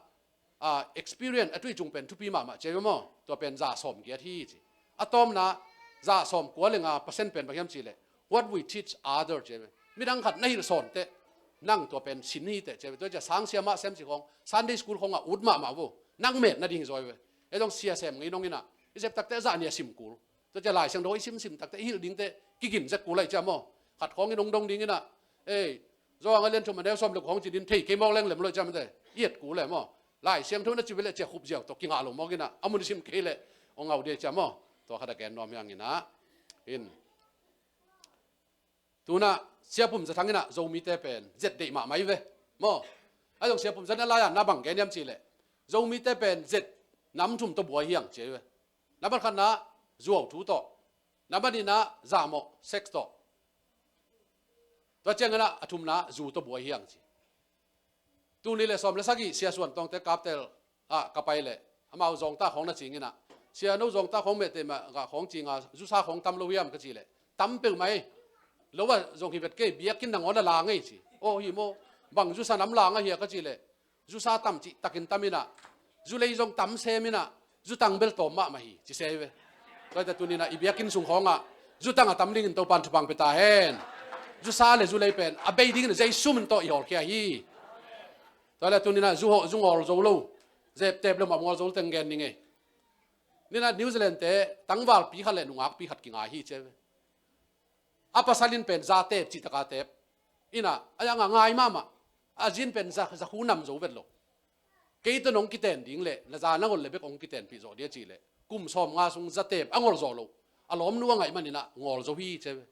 a, experience a tui cung pen thupi mahmah ci a hi ve maw. Tua pen za sawm giat hi ci. A tawpna, za sawm kua leh nga percent pen bang hiam cih leh, what we teach other ci a hi ve. Midang khat na hilh sawn teh, nang tua pen sin hi teh ci a hi ve. Tua ciang sangsia mah sem cih khawng, Sunday school khawng ah ut mahmah vo. Nang metna ding hi zaw hi ve. Ei zong sia sem ngei nong in ah, i sep tak teh zah nih a sim kul. Tua ciang Lai Siangtho i simsim tak teh i hilh ding teh kigin zek kul lai ci a maw. Khat khawng in hong dong ding in ah, ei, Johan a lian thum a neu sawm leh kua hong ci ding thei kei mawk leng lem lo ci a mate. I et kul lai maw. Lai Siangtho na ci ve leh ci a khup ziau tawh kingah lo mawk in ah, a mun sim kei leh hong au ding ci a maw. Tua khat a gen nuam hi ing in ah. In. Tu-in ah Sia Pum Za Thang in ah Zomite pen zet deih mahmah hi ve. Maw. A zong Sia Pum Za Thang in ah lai-a na bang gen hiam cih leh, Zomite pen zet nam thum tawh buai hi ing ci a hi ve. Nambat khatna, zuau thu tawh. Nambat nihna, zahmawh, sex tawh. Tua ciangin ah a thumna, zu tawh buai hi ing ci. Tul nih leh sawm leh sagih Sia Suan Tawngte Kaptel ah ka pai leh, amau zawngta khawng na cing in ah, Sia, no zawngta khawng mehteh mah gah khawng cing a, zusa khawng tam lo hiam ka cih leh, tam peuhmah ei. Lo ah zong hi vet kei, biakinn nangawn a la ngei ci. Aw hi maw, bang zusa nam la ngei hia ka cih leh, zusa tam cihtakin tam in ah, zu lei zong tam sem in ah, zu tang bel tawm mahmah hi ci se hi ve. Tua hi teh tuni-in ah i biakinn sung khawng ah zu tang a tam dingin Topa'n thupha hong pia ta hen. Zusa leh zu lei pen a bei dingin Jesu min tawh i hawlkhia hi. Tua leh tuni-in ah zu hawh, zu ngawl zo lo, zeptep lo mah ngawl zo lo teng gen ning ei. Ni-in ah New Zealand-te tangvalpi khat leh nungakpi khat kingai hi ci a hi ve. A pasal in pen za tep cih tak a tep in ah, a yang a ngai mahmah. A zi in pen za, za khu nam zo vet lo. Kei tawh nong kiten ding leh na za na ngol leh bek hong kitenpih zawh ding a cih leh, kum sawm nga sung za tep a ngawl zawh loh, a lawmnu a ngaih manin ah ngawl zo hi ci a hi ve.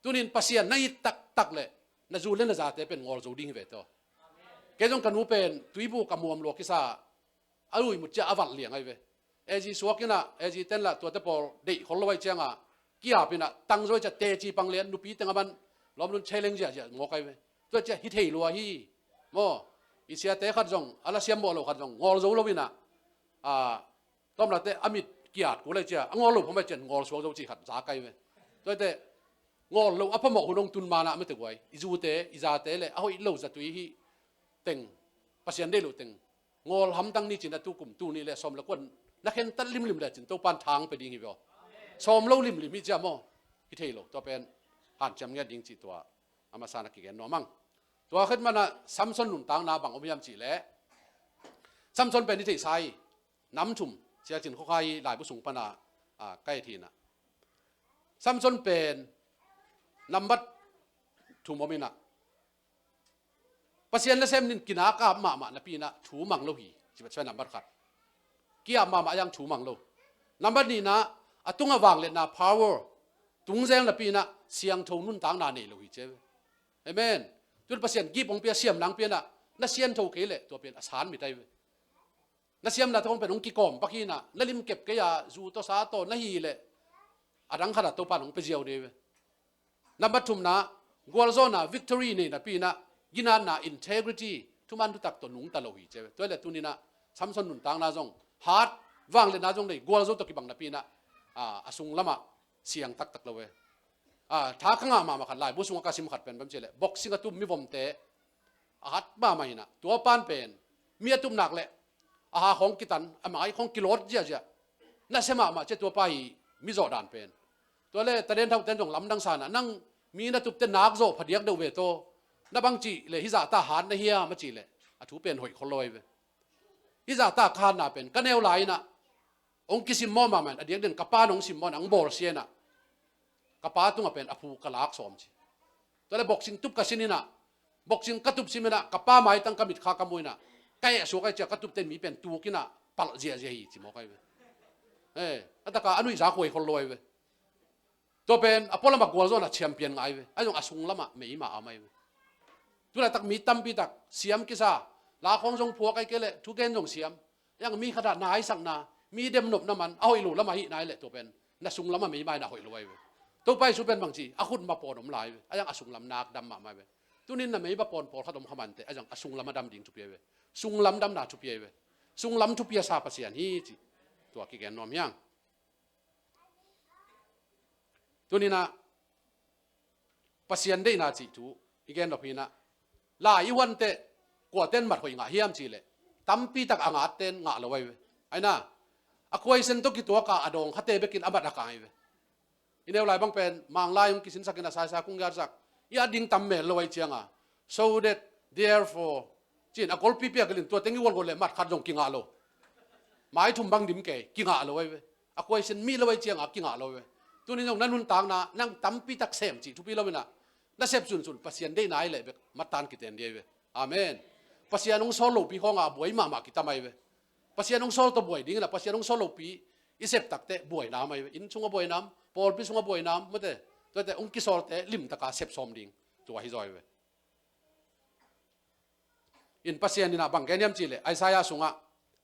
Tuni-in Pasian na it taktak leh na zu leh na zate pen ngawl zo ding hi ve teh. Kei zong ka nu pen tuibuk a muam lua kisa, a lui mut ciang a valh liang ahi ve. A zi suak in ah, a zi ten lah tuate pawl deih khol lo ahi ciang a, kiap in ah, tang zaw ciang teci pang lian, nupi teng a man, lawmnu'n challenge ziahziah mawk ahi ve. Tua ciang hi thei lua hi. Maw, i siate khat zong, a la siam mawh lo khat zong, ngawl zo lo in ah, a, tawmlate a mit kiat kul ahi ciang, a ngawl lo phamawh ahi ciang ngawl suak zo cih khat zak ahi ve. Tua hi teh, ngawl lo a phamawh hun hong tun ma-in ah mate guai, i zute, i zate leh a hoih lo zatui hi teng, Pasian deih loh teng, ngawl hamtang ni ci-in ah tu kum tul nih leh sawm leh kua na khentat limlim lecin Topa'n thang pia ding hi ve aw. Sawm lo limlim hi ciang maw, hi thei lo, tua pen hanciam ngiat ding cih tua a masa-in ah kigen nuam ing. Tua khit manin ah Samson nuntakna bang om hiam cih leh, Samson pen i theihsa hi, nam thum, Sia Cin Khua Khai laibu sung pan ah, a, ka et hi-in ah, Samson pen nambat thum om in ah, Pasian nasem in kinak a ap mahmah napi-in ah thu mang lo hi, ci vet sia nambat khat. Ki-ap mahmah a, a thu mang lo. Nambat nihna, a tungah vangliatna, power, tungzel napi inah siangtho nuntakna nei lo hi ci a ve. Amen. Tun Pasian gift hong pia siam nang pi inah na siangtho kei leh tua pen a san mit ahi ve. Na siamna tawh hong pen hong kikawm pak hi inah, na limkep kei a, zu tawh sa tawh na hi leh, a dang khatah Topa'n hong pia ziau ding hi ve. Nambat thumna, gualzawhna, victory nei napi inah ginatna, integrity, thuman thutak tawh nungta lo hi ci a ve. Tua hi leh tuni inah Samson nuntakna zong hat, vangliatna zong nei, gualzo tawh kibang napi inah, a, a sung lamah siang taktak lo ve. A, tha ka ngah mahmah khat, laibu sungah ka sim khat pen bang ci leh, boxing a tum mivomte a hat mahmah inah, tua pan pen mi a tup nak leh a ha khawng kitan, a mai khawng kilawt ziahziah. Nasia mahmah ci a, tua pa hi mi zawh dan pen. Tua leh talent hauhten zong lamdang sa inah, nang mi na tupte nak zawh phadiak deuh ve taw, na bang cih leh hih zahta hat na hiam a cih leh, a thu pen hoih khol lo ahi ve. Hih zahta ka hatna pen ka neu lai inah hong kisimmawh mahmah in, a diakdiakin ka pa'n hong simmawh inah hong bawlsia inah, ka pa tungah pen a phu ka lak sawm ci. Tua leh boxing tup ka sin inah, boxing ka tup sim inah, ka pa maitang ka mitkha ka mu inah, ka eh suak ahi ci a, ka tupten mi pen tuk inah palh ziahziah hi ci mawk ahi ve. Eh, a taka a nuihza khuai khol lo ahi ve. Tua pen a pualamah gualzawhna champion ngah ahi ve. Ahi zong a sung lamah meima a om ahi ve. Tulaitak mi tampi tak siam kisa, la khawng zong phuak, ahih kei leh thugen zong siam. Ahi zong mi khatah na haisakna, mi demnopna man a hoih lo lamah hih nai leh tua pen na sung lamah meima inah hoih lo ahi ve. Topa Jesu pen bang ci, a khut mapawn om lai ve. Ahi zong a sung lam nak dam mahmah ahi ve. Tunin na meima pawn pawlkhat om kha mah inteh, ahi zong a sung lamah dam ding thupi ahi ve. Sung lam damna thupi ahi ve. Sung lam thupi a sa Pasian hi cih tua kigen nuam hi hang. Tuni inah Pasian deihna cih thu i gen nop hi inah, lai i huan teh kuaten mat hoih ngah hiam cih leh, tampi tak a ngatten ngah lo ahi ve. Ahi inah, a khuaisen tawh kituak a, a dawng khate bekin a mat a kang ahi ve. I neu lai bang pen Manglai hong kisinsak inah, saisai kong giatsak, i at ding tam mel lo ahih ciang a, so that, therefore, ci-in a golpipi a gelh in, tua teng i gualgual leh mat khat zong kingah lo. Mai thum bang dim kei, kingah lo ahi ve. A khuaisen mi lo ahih ciang a kingah lo ve. Tunin zong na nuntakna nang tampi tak sem cih thupi lo inah, na sep sunsun Pasian deihna ahi leh bek mattan kiten ding ahi ve. Amen. Pasian hong sawl lopi khawng a buai mahmah kitam ahi ve. Pasian hong sawl tawh buai ding inah, Pasian hong sawl lopi i sep tak teh buaina om ahi ve. Inn sungah buaina om, pawlpi sungah buaina om, mate. Tuate hong kisawlte limtak a sep sawm ding tua hi zaw ahi ve. In Pasian inah bang gen hiam cih leh, Isaiah sungah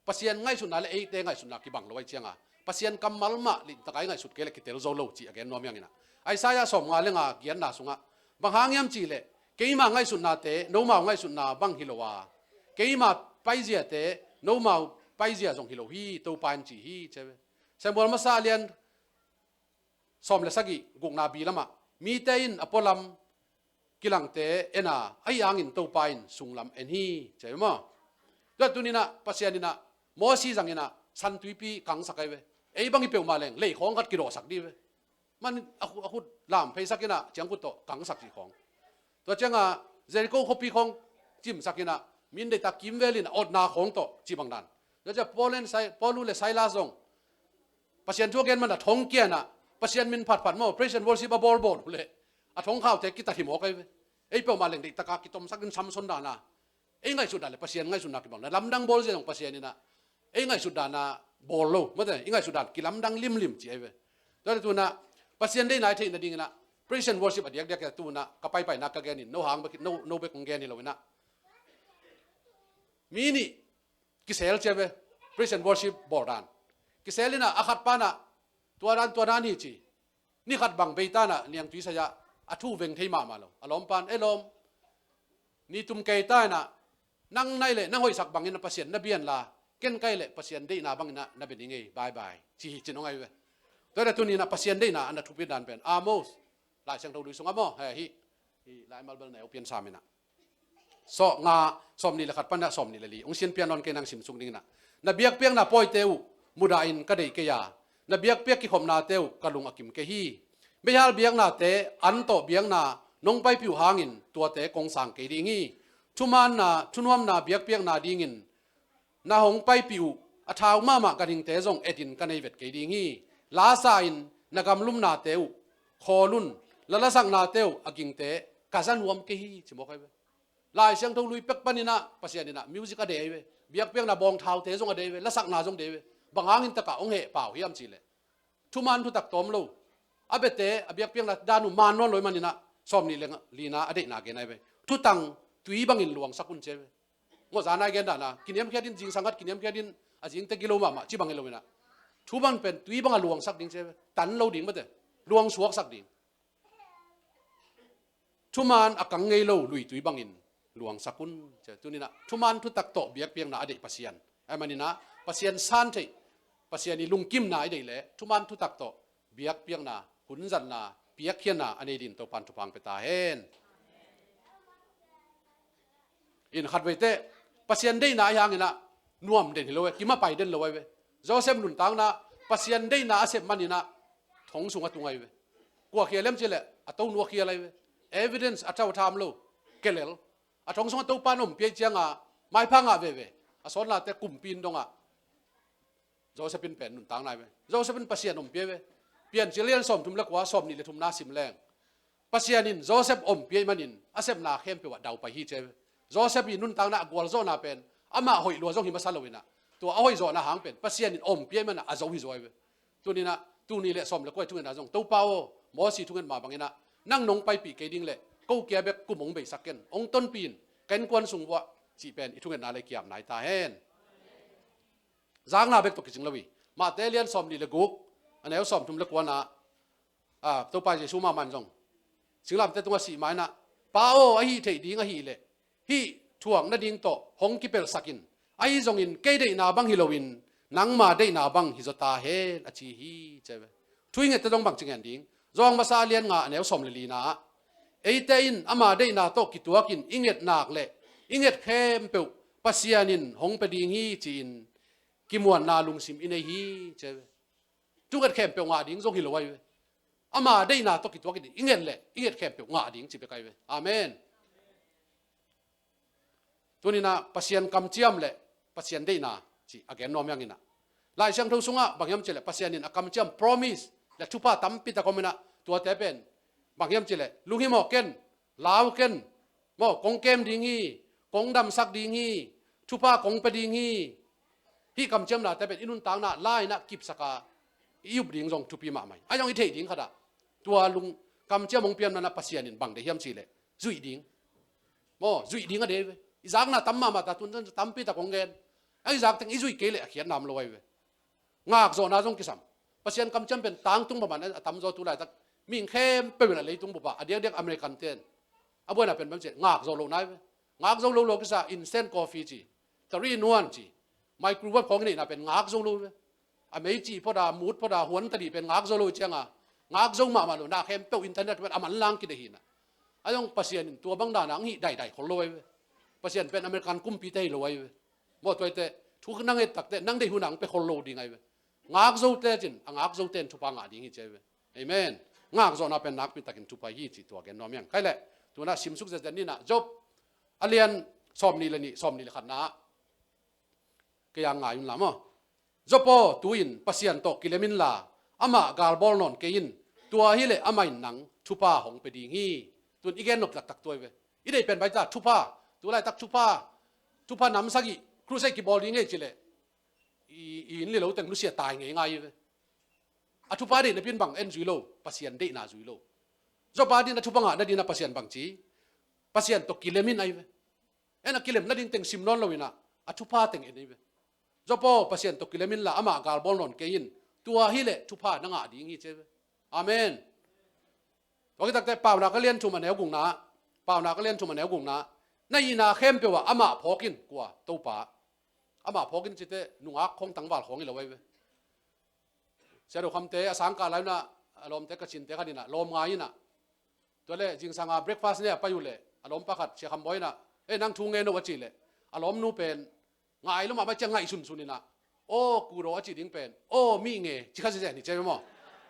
Pasian ngaihsutna leh eite ngaihsutna kibang lo ahih ciang a, Pasian kammal mah limtak a i ngaihsut kei leh kitel zo lo cih a gen nuam hi hang inah. Isaiah sawmnga leh nga giatna sungah, bang hang hiam cih leh, keima ngaihsutnate nomau ngaihsutna bang hi lo a, keima paiziate nomau paizia zong hi lo hi, Topa in ci hi ci a ve. Samuel masa a lian sawm leh sagih, gukna B lamah, mite in a pualam kilangte en a, ahi hangin Topa in sunglam en hi ci a ve maw. Tua tuni inah Pasian inah Mosi zang inah San Tuipi kangsak ahi ve. Ei bang hi peuhmah leng lei khawng khat kidawhsak ding hi ve. Man a khu-, a khut lam pheisak inah ciangkhut tawh kangsak cih khawng. Tua ciang a Jericho khuapi khawng cimsak inah, mi in deihtak kimvel in a otna khawng tawh cih bang dan. Tua ciang Paul in Sai-, Paul leh Silas zong Pasian thu a gen man a thong kia inah, Pasian min phatphat maw, praise and worship a bawlbawl uh leh a thongkhaute kitat hi mawk ahi ve. Ei peuhmah leng deihtak a kitomsak in Samson dan a, ei ngaihsut dan leh Pasian ngaihsutna kibang lo. Lamdang bawl zia zong Pasian inah ei ngaihsut dan a bawl lo, mate, i ngaihsut dan kilamdang limlim cih ahi ve. Tua leh tu inah Pasian deihna i theih nading inah praise and worship a diakdiak a, tu inah ka paipaina ka gen in, no hang bek, no, no bek kong gen hi lo inah, mi nih kisel ci a ve, praise and worship bawl dan. Kisel inah a khat pa inah tua dan, tua dan hi ci. Ni khat bang bei ta inah niangtui sai a, a thu veng thei mahmah lo. A lawm pan, "E lawm, ni tum kei ta inah, nang na hih leh nang hoihsak bangin a Pasian na bia inla, ken ka hih leh Pasian deihna bangin ah na bia ning ei, bye bye," ci hi ci-in hong ahi ve. Tua leh tuni inah Pasian deihna a na thupi dan pen Amos, Lai Siangtho Lui sungah maw, he hi, hi Lai Malbel na eu pian sam inah, sawmnga, sawmnih leh khat pan a sawmnih leh li, hong sin pian nawn kei, nang sim suk ding inah. Na biakpiakna pawite uh mudahin ka deih kei a, na biakpiak kikhopnate uh ka lung a kim kei hi. Meihal biaknate an tawh biakna nong paipih uh hangin tuate kong sang kei ding hi. Thumaanna, thunuamna biakpiakna dingin na hong paipih uh a thau mahmah ganhingte zong etin ka nei vet kei ding hi. La sa-in na gamlumnate uh khawl un, la lasaknate uh a gingte ka za nuam kei hi, ci mawk ahi ve. Lai Siangtho Lui pek pan inah Pasian inah music a deih ahi ve. Biakpiakna bawngthaute zong a deih ahi ve. Lasakna zong deih ahi ve. Bang hangin takah hong heh pau hiam cih leh, thuman thutak tawm lo, a biate a biakpiakna dan uh man nawn lo ahih manin ah, sawm nih le lina a deihna gen ahi ve. Thutang tui bangin luangsak un ci ahi ve. Ngawh zan a i gen dan a, kiniamkhiat in, zingsang khat kiniamkhiat in, a zingte gilo mahmah ci bang hi lo in ah, thuman pen tui bang a luangsak ding ci ahi ve. Tan lo ding mate, luangsuaksak ding. Thuman a kang ngei lo luitui bangin luangsak un. Tuni-in ah thuman thutak tawh biakpiakna a deih Pasian ahih manin ah, Pasian san theih, Pasian i lungkimna i deih leh thuman thutak tawh biakpiakna, hunzatna, piakkhiatna a nei dingin Topa'n thupha hong pia ta hen. In khat veite Pasian deihna ahi hangin ah nuam den hi lo e, kimapai den lo ahi ve. Joseph nuntakna Pasian deihna a sep manin ah thong sung a tung ahi ve. Kua khial hiam cih leh a tonu a khial ahi ve. Evidence a thau tham lo, kelel. A thong sung a Topa'n hong pia ciangin maipha ngah veve. A sawtnate kumpi in dong ah Joseph in pen nuntakna ahi ve. Joseph in Pasian ompih ahi ve. Piancil lian sawmthum le kua, sawmnih le thumna sim leng, Pasian in Joseph ompih ahih manin a sepna khempeuh ah daupai hi ci ahi ve. Joseph i nuntakna a gualzawhna pen amah hoih lua zong hi masa lo in ah, tua a hoihzawhna hang pen Pasian in ompih ahih manin a zo hi zaw ahi ve. Tuni-in ah, tul nih le sawm le kua i thungetna zong, Topa aw, Mosi thunget mah bangin ah, nang nong paipih kei ding leh ko kia bek kum hong beisak ken, hong tonpih in, ka innkuan sung vuah, cih pen i thungetna leh kiamna hi ta hen. Zakna bek tawh kicing lo hi. Matthai lian sawmnih le guk, a neu sawmthum le kuana, a, Topa Jesu mahmah in zong singlamteh tungah sih ma-in ah, Pa aw, a hih theih ding ahih leh hih thuak nading tawh hong kipelhsak in. Ahi zongin kei deihna bang hi loin nangma deihna bang hi zaw ta hen, a ci hi ci ahi ve. Thu i ngette zong bang ci ngen ding? Johan masa lian nga, a neu sawm le lina ah, eite in ama deihna tawh kituakin i nget nak leh i nget khempeuh Pasian in hong pia ding hi ci-in kimuanna lungsim i nei hi ci ahi ve. Thu nget khempeuh ngah ding zong hi lo ahi ve. Ama deihna tawh kituakin i nget leh i nget khempeuh ngah ding ci bek ahi ve. Amen. Tuni-in ah Pasian kamciam le Pasian deihna cih a gen nuam hi hang in ah, Lai Siangtho sungah bang hiam cih leh Pasian in a kamciam, promise le thupha tampi tak om in ah, tuate pen bang hiam cih leh lunghimawh ken, lau ken, maw, kong kem ding hi, kong damsak ding hi, thupha kong pia ding hi. Hih kamciamnate pen i nuntakna lai-in ah kipsak a, i up ding zong thupi mahmah hi. Ahi zong i theih ding khat ah, tua lung kamciam hong pian manin ah Pasian in bang deih hiam cih leh zuih ding. Maw, zuih ding a deih ve. I zakna tam mahmah ta, tun tampi tak hong gen. A i zak teng i zuih kei leh a khiatna om lo ahi ve. Ngakzawhna zong kisam. Pasian kamciam pen tangtung mahmah in a tamzaw tu laitak mihing khempeuh in ah leitung bup ah, a diakdiak American-te in a buaina pen bang hiam cih leh ngakzo lohna ahi ve. Ngakzo lo lo kisa, instant coffee ci, three in one ci, microwave khawng i neihna pen ngakzo lo ve. A mei cih phot a, mut phot a, huan ta dih pen ngakzo lo hi ciangin, ngakzo mahmah lo, na khempeuh internet pen a manlang kideih hi in ah. Ahi zong Pasian in tua bang dan a hong hih daidai khol lo ahi ve. Pasian pen American kumpite hi lo ahi ve. Maw, tuate thu na nget takteh nang deih hun ah hong pia khol lo ding ahi ve. Ngakzote cin, a ngakzote in thupha ngah ding hi ci ahi ve. Amen. Ngakzawhna pen nakpi takin thupha hi cih tua gen nuam hi hang. Khai leh, tu-in ah simsuk zetzetni-in ah, Job a lian sawmnih le nih, sawmnih le khatna ah, kei a ngai un la maw. Job aw, tu-in Pasian tawh kilem inla, amah galbawl nawn kei in, tua hileh amah in nang thupha hong pia ding hi. Tu-in i gen nop taktak tua hi ve. I deih pen bang hiam cih leh thupha. Tu laitak thupha, thupha nam sagih, crusade kibawl ding hi cih leh i, i inn lilo teng nusia tai ngeingai hi ve. A thupha deih napi-in bang en zui lo, Pasian deihna zui lo. Job a dingin a thupha ngah nadingin ah Pasian bang ci? Pasian tawh kilem in ahi ve. En a kilem nading teng sim nawn lo-in ah, a thupha teng en ahi ve. Job aw, Pasian tawh kilem inla, amah galbawl nawn kei in, tua hileh thupha na ngah ding hi ci ahi ve. Amen. Tua khit takteh Paunak a lian thum a neu gukna, Paunak a lian thum a neu gukna, na hihna khempeuh ah amah phawk in, kua, Topa. Amah phawk in cih teh nungak khawng, tangval khawng hi lo ahi ve. Sia Do Kham te a sangkah lai-in ah, a lawmte Kachinte khat in ah lawm ngai in ah, tua leh zingsang a breakfast ne a pai uh leh a lawmpa khat Sia Kham Bawi in ah, "Eh, nang thu ngen o," a cih leh, a lawmnu pen ngai lo mahmah ciang ngaihsunsun in ah, "Aw, kuro," a cih ding pen, "Aw, mih nge," ci kha zenzen hi ci ahi ve maw.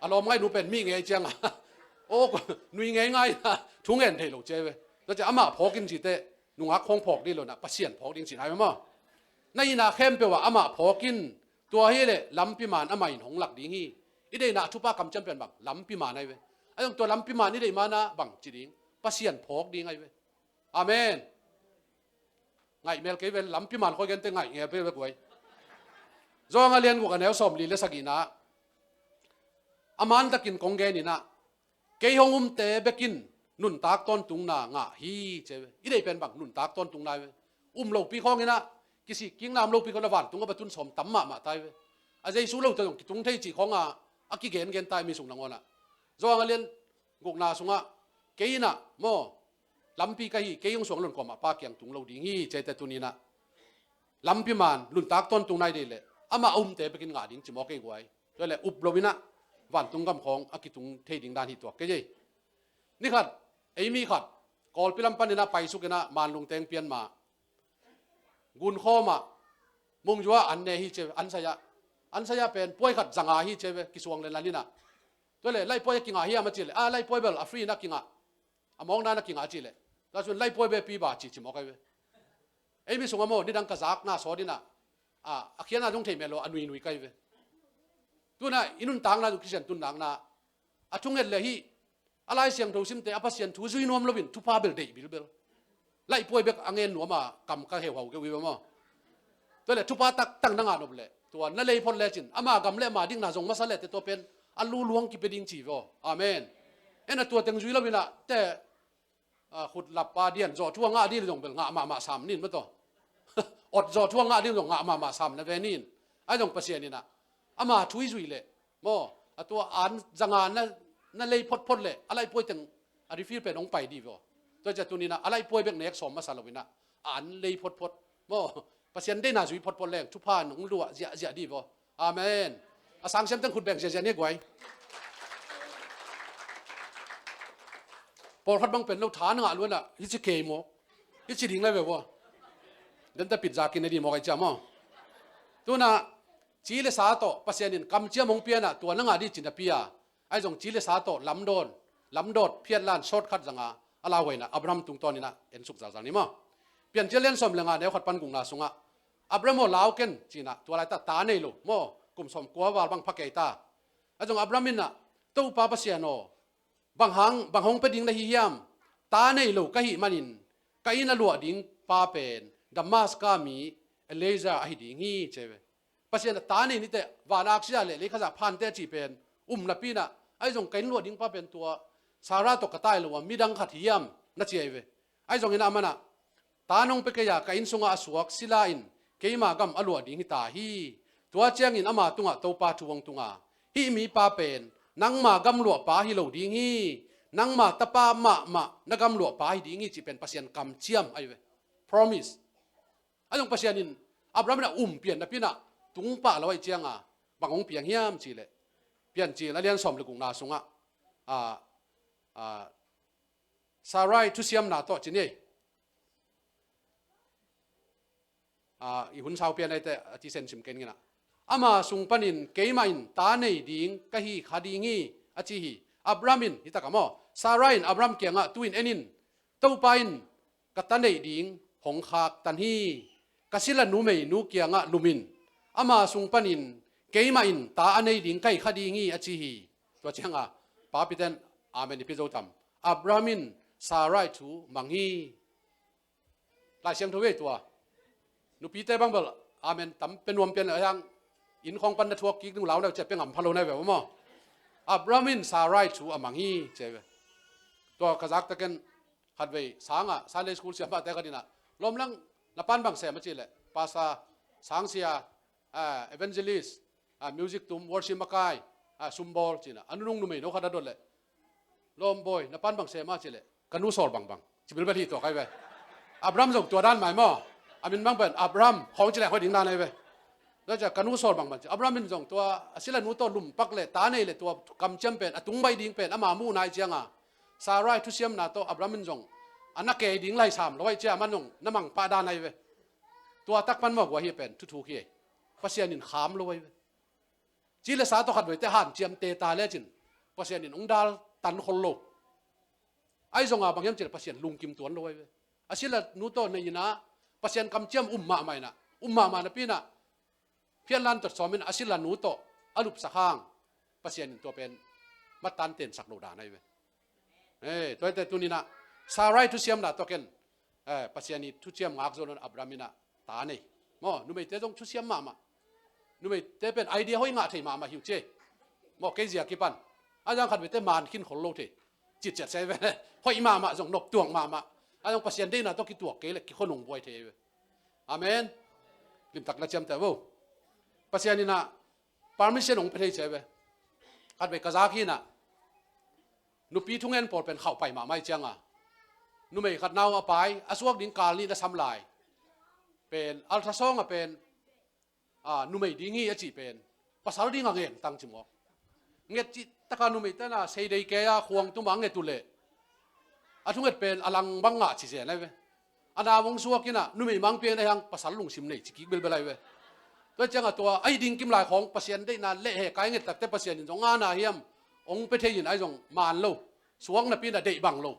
A lawm ngainu pen mih nge ciangin, "Aw, nui ngeingai," in ah thu ngen thei lo ci ahi ve. Tua ciang amah phawk in cih teh nungak khawng phawk ding lo-in ah, Pasian phawk ding cihna ahi ve maw. Na hihna khempeuh ah amah phawk in, tua hileh lampi man amah in hong lak ding hi. I deihna thupha kamciam pen bang? Lampi man ahi ve. Ahi zong tua lampi man i deih ma-in ah bang ci ding? Pasian phawk ding ahi ve. Amen. Ngaih mel kei ve, lampi man khawng i gen teh ngaih ngel pei ve guai. Johan a lian guk a neu sawmli le sagihna, a mantakin kong geninah, kei hong umte bekin nuntak tawntungna ngah hi, ci ve. I deih pen bang nuntak tawntungna hi ve. Um lopi khawnginah, kisik kikna om lopi khawnginah vantung a va tun sawm tam mahmah ta hi ve. A Jesu lo tawh zong kitung thei cih khawnga a kigengen ta hi mi sung nangawnah. Johan a lian gukna sungah, kei innah maw, lampi ka hi, kei hong suang lon kuamah Pa kiang tung lo ding hi, ci a, tuni innah lampi man nuntak tawntungna i deih leh amah a umte bekin ngah ding ci mawk ei guai. Tua leh up loinah vantung gam khawng a kitung thei ding dan hi tuak kei ei. Ni khat, ei mi khat Kawlpi lam paninah paisukinah Manlung teng pianma gunkhawmah Mungzua an ne hi, ci ve, an sai-ah. An sai-ah pen puai khat zanga hi, ci ve, kisuang le laninah. Tua leh laihpuai a kingah hiam a cih leh, a, laihpuai bel a free na kingah, a mawkna na kingah a cih leh, tua cun laihpuai bepi ba ci ci mawk ahi ve. Ei mi sungah maw, nidang ka zakna sawt innah, a, a khiatna zong thei mel lo, a nuinui ka hi ve. Tunah i nuntakna zong Khristian tunnakna a thunget le hih a Lai Siangtho simte a Pasian thu zui nuam loin thupha bel deih bilbel. Laihpuai bek a ngen nuama kam ka heuhau keuh hi ve maw. Tua leh thupha taktak na ngah nop leh tua na lei phot lecin ama gam le ama dikna zong masa leh te tua pen a luluang kipia ding ci ve aw. Amen. Ena tua teng zui loinah te, a, khut lap a dian zawh thu a ngah dil zong bel ngah mahmah sam nin maw taw. Ot zawh thu a ngah dil zong ngah mahmah sam na ve nin. Ai zong Pasian innah ama thu i zuih leh maw, a tua an zanga na, na lei photphot leh a laihpuai teng a refill pen hong pai dih ve aw. Tua ciah tuninah a laihpuai bek nek sawm masa loinah an lei photphot maw, Pasian deihna zui photphot leng thupha in hong luah ziahziah dih ve aw. Amen. A sangsiam teng khut beng ziahziah ni guai. Pawlkhat bang pen lo tha na ngah luanah hici kei maw, hici ding lai ve vua. Dente pit zakin a dih maw kai ciah maw. Tunah ci le sa tawh Pasian in kamciam hong pianah tua na ngah dih cin a pia. Ai zong ci le sa tawh lamdawn, lamdawt phiatlan shortcut zanga a lauhuainah Abraham tungtawninah en suk zalzal ni maw. Piancil lian sawm le nga neu khat pan gukna sungah, Abraham aw, lau ken cinah tua laitah ta nei lo maw, kum sawm kua val bang pha kei ta. Ai zong Abraham innah, Topa Pasian aw, bang hang, bang hong pia ding na hi hiam? Ta nei lo ka hih manin ka inn a luah ding pa pen Damaska mi Eliezer ahi ding hi, ci ve. Pasian a ta nei niteh, van aksiah le leikhazah phante a cih pen um napi innah, ai zong ka inn luah ding pa pen tua Sarah tawh ka tai lo a midang khat hi hiam na ci ahi ve. Ai zong innah amanah, ta nong pia kei a ka inn sungah a suak sila in keima gam a luah ding hi ta hi. Tua ciangin ama tungah Topa thu hong tunga, hih mipa pen nangma gam luahpa hi lo ding hi. Nangma tapa mahmah na gam luahpa hi ding hi, cih pen Pasian kamciam ahi ve. Promise. A zong Pasian in Abraham in a um pian napi innah tung pah lo ahi cianga bang hong piang hiam cihleh, Piancil a lian sawm le gukna sungah, a, a, Sarai thusiamna tawh ci ni. A, i hun sau pian aite a ci sensim ken nginah, ama sung panin keimah in ta nei ding ka hi kha ding hi, a ci hi. Abraham in, hi takah maw, Sarai in Abraham kiangah, tu in en in, Topa in ka ta neih ding hong khaktan hi. Ka sila numeinu kiangah lum in, ama sung panin keimah in ta a nei ding ka hi kha ding hi, a ci hi. Tua cianga papiten amen i pia zo tam? Abraham in Sarai thu mang hi. Lai Siangtho ve tua. Nupite bang bel amen tam pe nuam pian le hiang, inn khawng pan na thuak kik ding lau neu cia pe ngam pha lo neu ve maw. Abraham in Sarai thu a mang hi, ci ve. Tua ka zak taken khatvei sangah Sunday school siamahte khat innah, lawmlang na pan bang sem a cihleh, pastor, sangsia, a, evangelist, a, music tum, worship makai, a, sumbawl cinah a nunung numeino khat a dot leh, lawm bawi, na pan bang sem a cihleh, ka nu sawl bangbang, ci bilbel hi tua kai ve. Abraham zong tua dan mai maw. A min bang pen Abraham khawng cileh hoih ding dan ahi ve. Tua cia ka nu sawl bangbang ci. Abraham in zong tua a silanu tawh lumpak le ta nei le tua kamciam pen a tung baih ding pen ama muhna ahi cianga, Sarai thusiamna tawh Abraham in zong a na kei ding lai sam lo ahi cia, man zong na mangpah dan ahi ve. Tua tak pan maw, gua hi pen thuthuk hi. Pasian in kham lo ahi ve. Ci le sa tawh khat veite hanciam te ta lecin Pasian in hong dal tan khol lo. Ahi zonga bang hiam cih leh Pasian lungkim tuan lo ahi ve. A silanu tawh nei innah Pasian kamciam um mahmah innah, um mahmah napi innah, phiatlan tot sawm innah a silanu tawh a lupsak hang Pasian in tua pen mattan tensak lo dan ahi ve. Eh, tuaite tuninah Sarai thusiamna tawh ken, eh, Pasian i thuciam ngak zo lo in Abraham innah ta nei. Maw, numeite zong thusiam mahmah. Numeite pen idea hoih ngah thei mahmah hi uh ci. Maw, kei zia kipan a zang khat vete man khin khol lo thei. Citciat se ve. Hoih mahmah zong noptuak mahmah. A zong Pasian deihna tawh kituak kei le kikhonung buai thei ve. Amen. Limtak na ciamteh vo. Pasian in ah permission hong pe thei ci ve. Khat vei ka zak hi in ah, nupi thungen pawl pen khauh pai mahmah hi cianga, numei khat nau a pai a suak ding kal nih na sam lai pen ultrasound a pen, a, numei ding hi a cih pen pasal ding a ngen tang ci mawk. Nget cih taka numei tena seidei kei a khuang tuma nget uh leh a thunget pen a lang bang ngah ci zen ai ve. A nau hong suak in ah numei mang piang na hiang pasal lungsim nei ci kik belbel ai ve. Tua ciangah tua ahi ding kim lai khawng Pasian deihna leh he kai nget takte Pasian in zong ngana hiam hong pe thei in ai zong man lo. Suak napi in ah deih bang lo.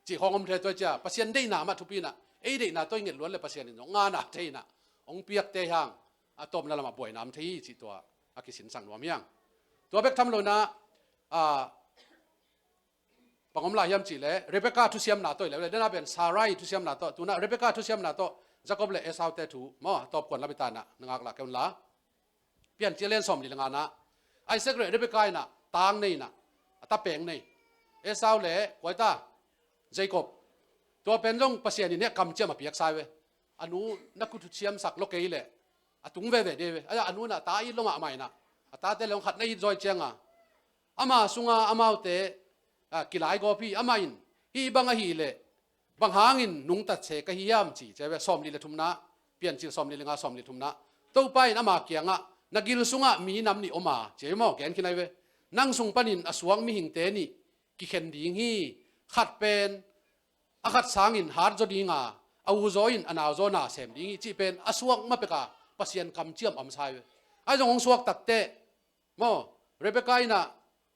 Cih khawng om thei tua cia Pasian deihna mah thupi in ah ei deihna tawh i nget luat le Pasian in zong ngana thei in ah hong piakte hiang a tawpna lamah buaina om thei hi cih tua a kisinsang nuam hiang. Tua bek tham lo in ah, a, bang om lai hiam cih leh Rebecca thusiamna tawh i leh le dena pen Sarai thusiamna tawh, tuna Rebecca thusiamna tawh Jacob le Esau te thu maw, a tawp kuan lam i ta in ah na ngak lah kei un la. Piancil lian sawm li le nga na, Isaac le Rebecca in ah tang nei in ah a tapeng nei. Esau le kuaita Jacob. Tua pen zong Pasian in heh kamciam a piaksa ve. A nu na kut thusiamsak lo kei leh a tung veve de ve. A nu in ah ta it lo mahmah in ah a tate le hong khat na it zaw i cianga ama sunga amaute, a, kilaigawp hi. Amah in hih bang ahih leh bang hangin nungtat se ka hi hiam ci, ci ai ve. Sawm li le thumna, Piancil sawm li le nga sawm li thumna, Topa in ama kiangah na gil sungah mi nam nih om a, ci ai maw, gen khin ai ve. Nang sung panin a suak mihingte nih kikhen ding hi. Khat pen a khat sangin hat zaw ding a, a u zaw in a nau zaw na sem ding hi cih pen a suak ma pek a Pasian kamciam om sa ai ve. Ai zong hong suak takte maw, Rebecca in ah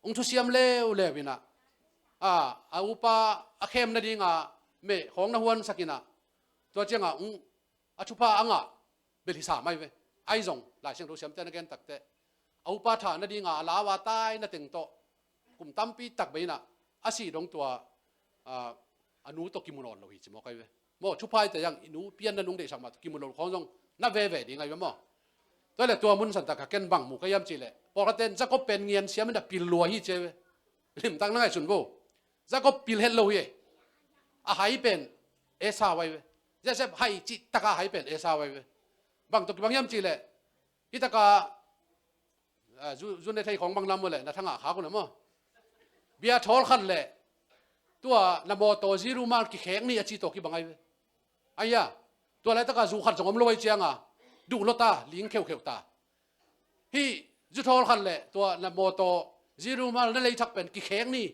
hong thusiam leuleu in ah, a, a upa a khem nading a meh khawng na huansak in ah, tua ciangah hong a thupha a ngah bel hi sa mai ve. Ai zong Lai Siangtho siamte na gen takte a upa tha nading a a lau a tai na teng tawh kum tampi tak bei in ah a sih dong tua, a, a nu tawh kimu nawn lo hi ci mawk ai ve. Maw, thupha i te hiang i nu pianna nung deihsak mah tawh kimu lo khawng zong na veve ding ai ve maw. Tua le tua mun san tak a ken bang mu ka hiam cih leh pawlkhatte in Jacob pen ngian siam in a pil lua hi ci ai ve. Limtak na ngaihsun vo. Jacob pil het lo hi e. A hai pen Esau ai ve. Joseph hai cih taka hai pen Esau ai ve. Bang tawh kibang hiam cih leh hih taka, a, zu, zu ne thei khawng bang lam uh leh na thangah khak uh na maw. Bia thawl khat leh tua na mawtaw ziru mal kikhek ni a ci tawh kibang ai ve. Ai a, tua laitaka zu khat zong om lo ai cianga duh lo ta, ling kheukheuh ta. Hih zu thawl khat leh tua na mawtaw ziru mal na leithak pen kikhek ni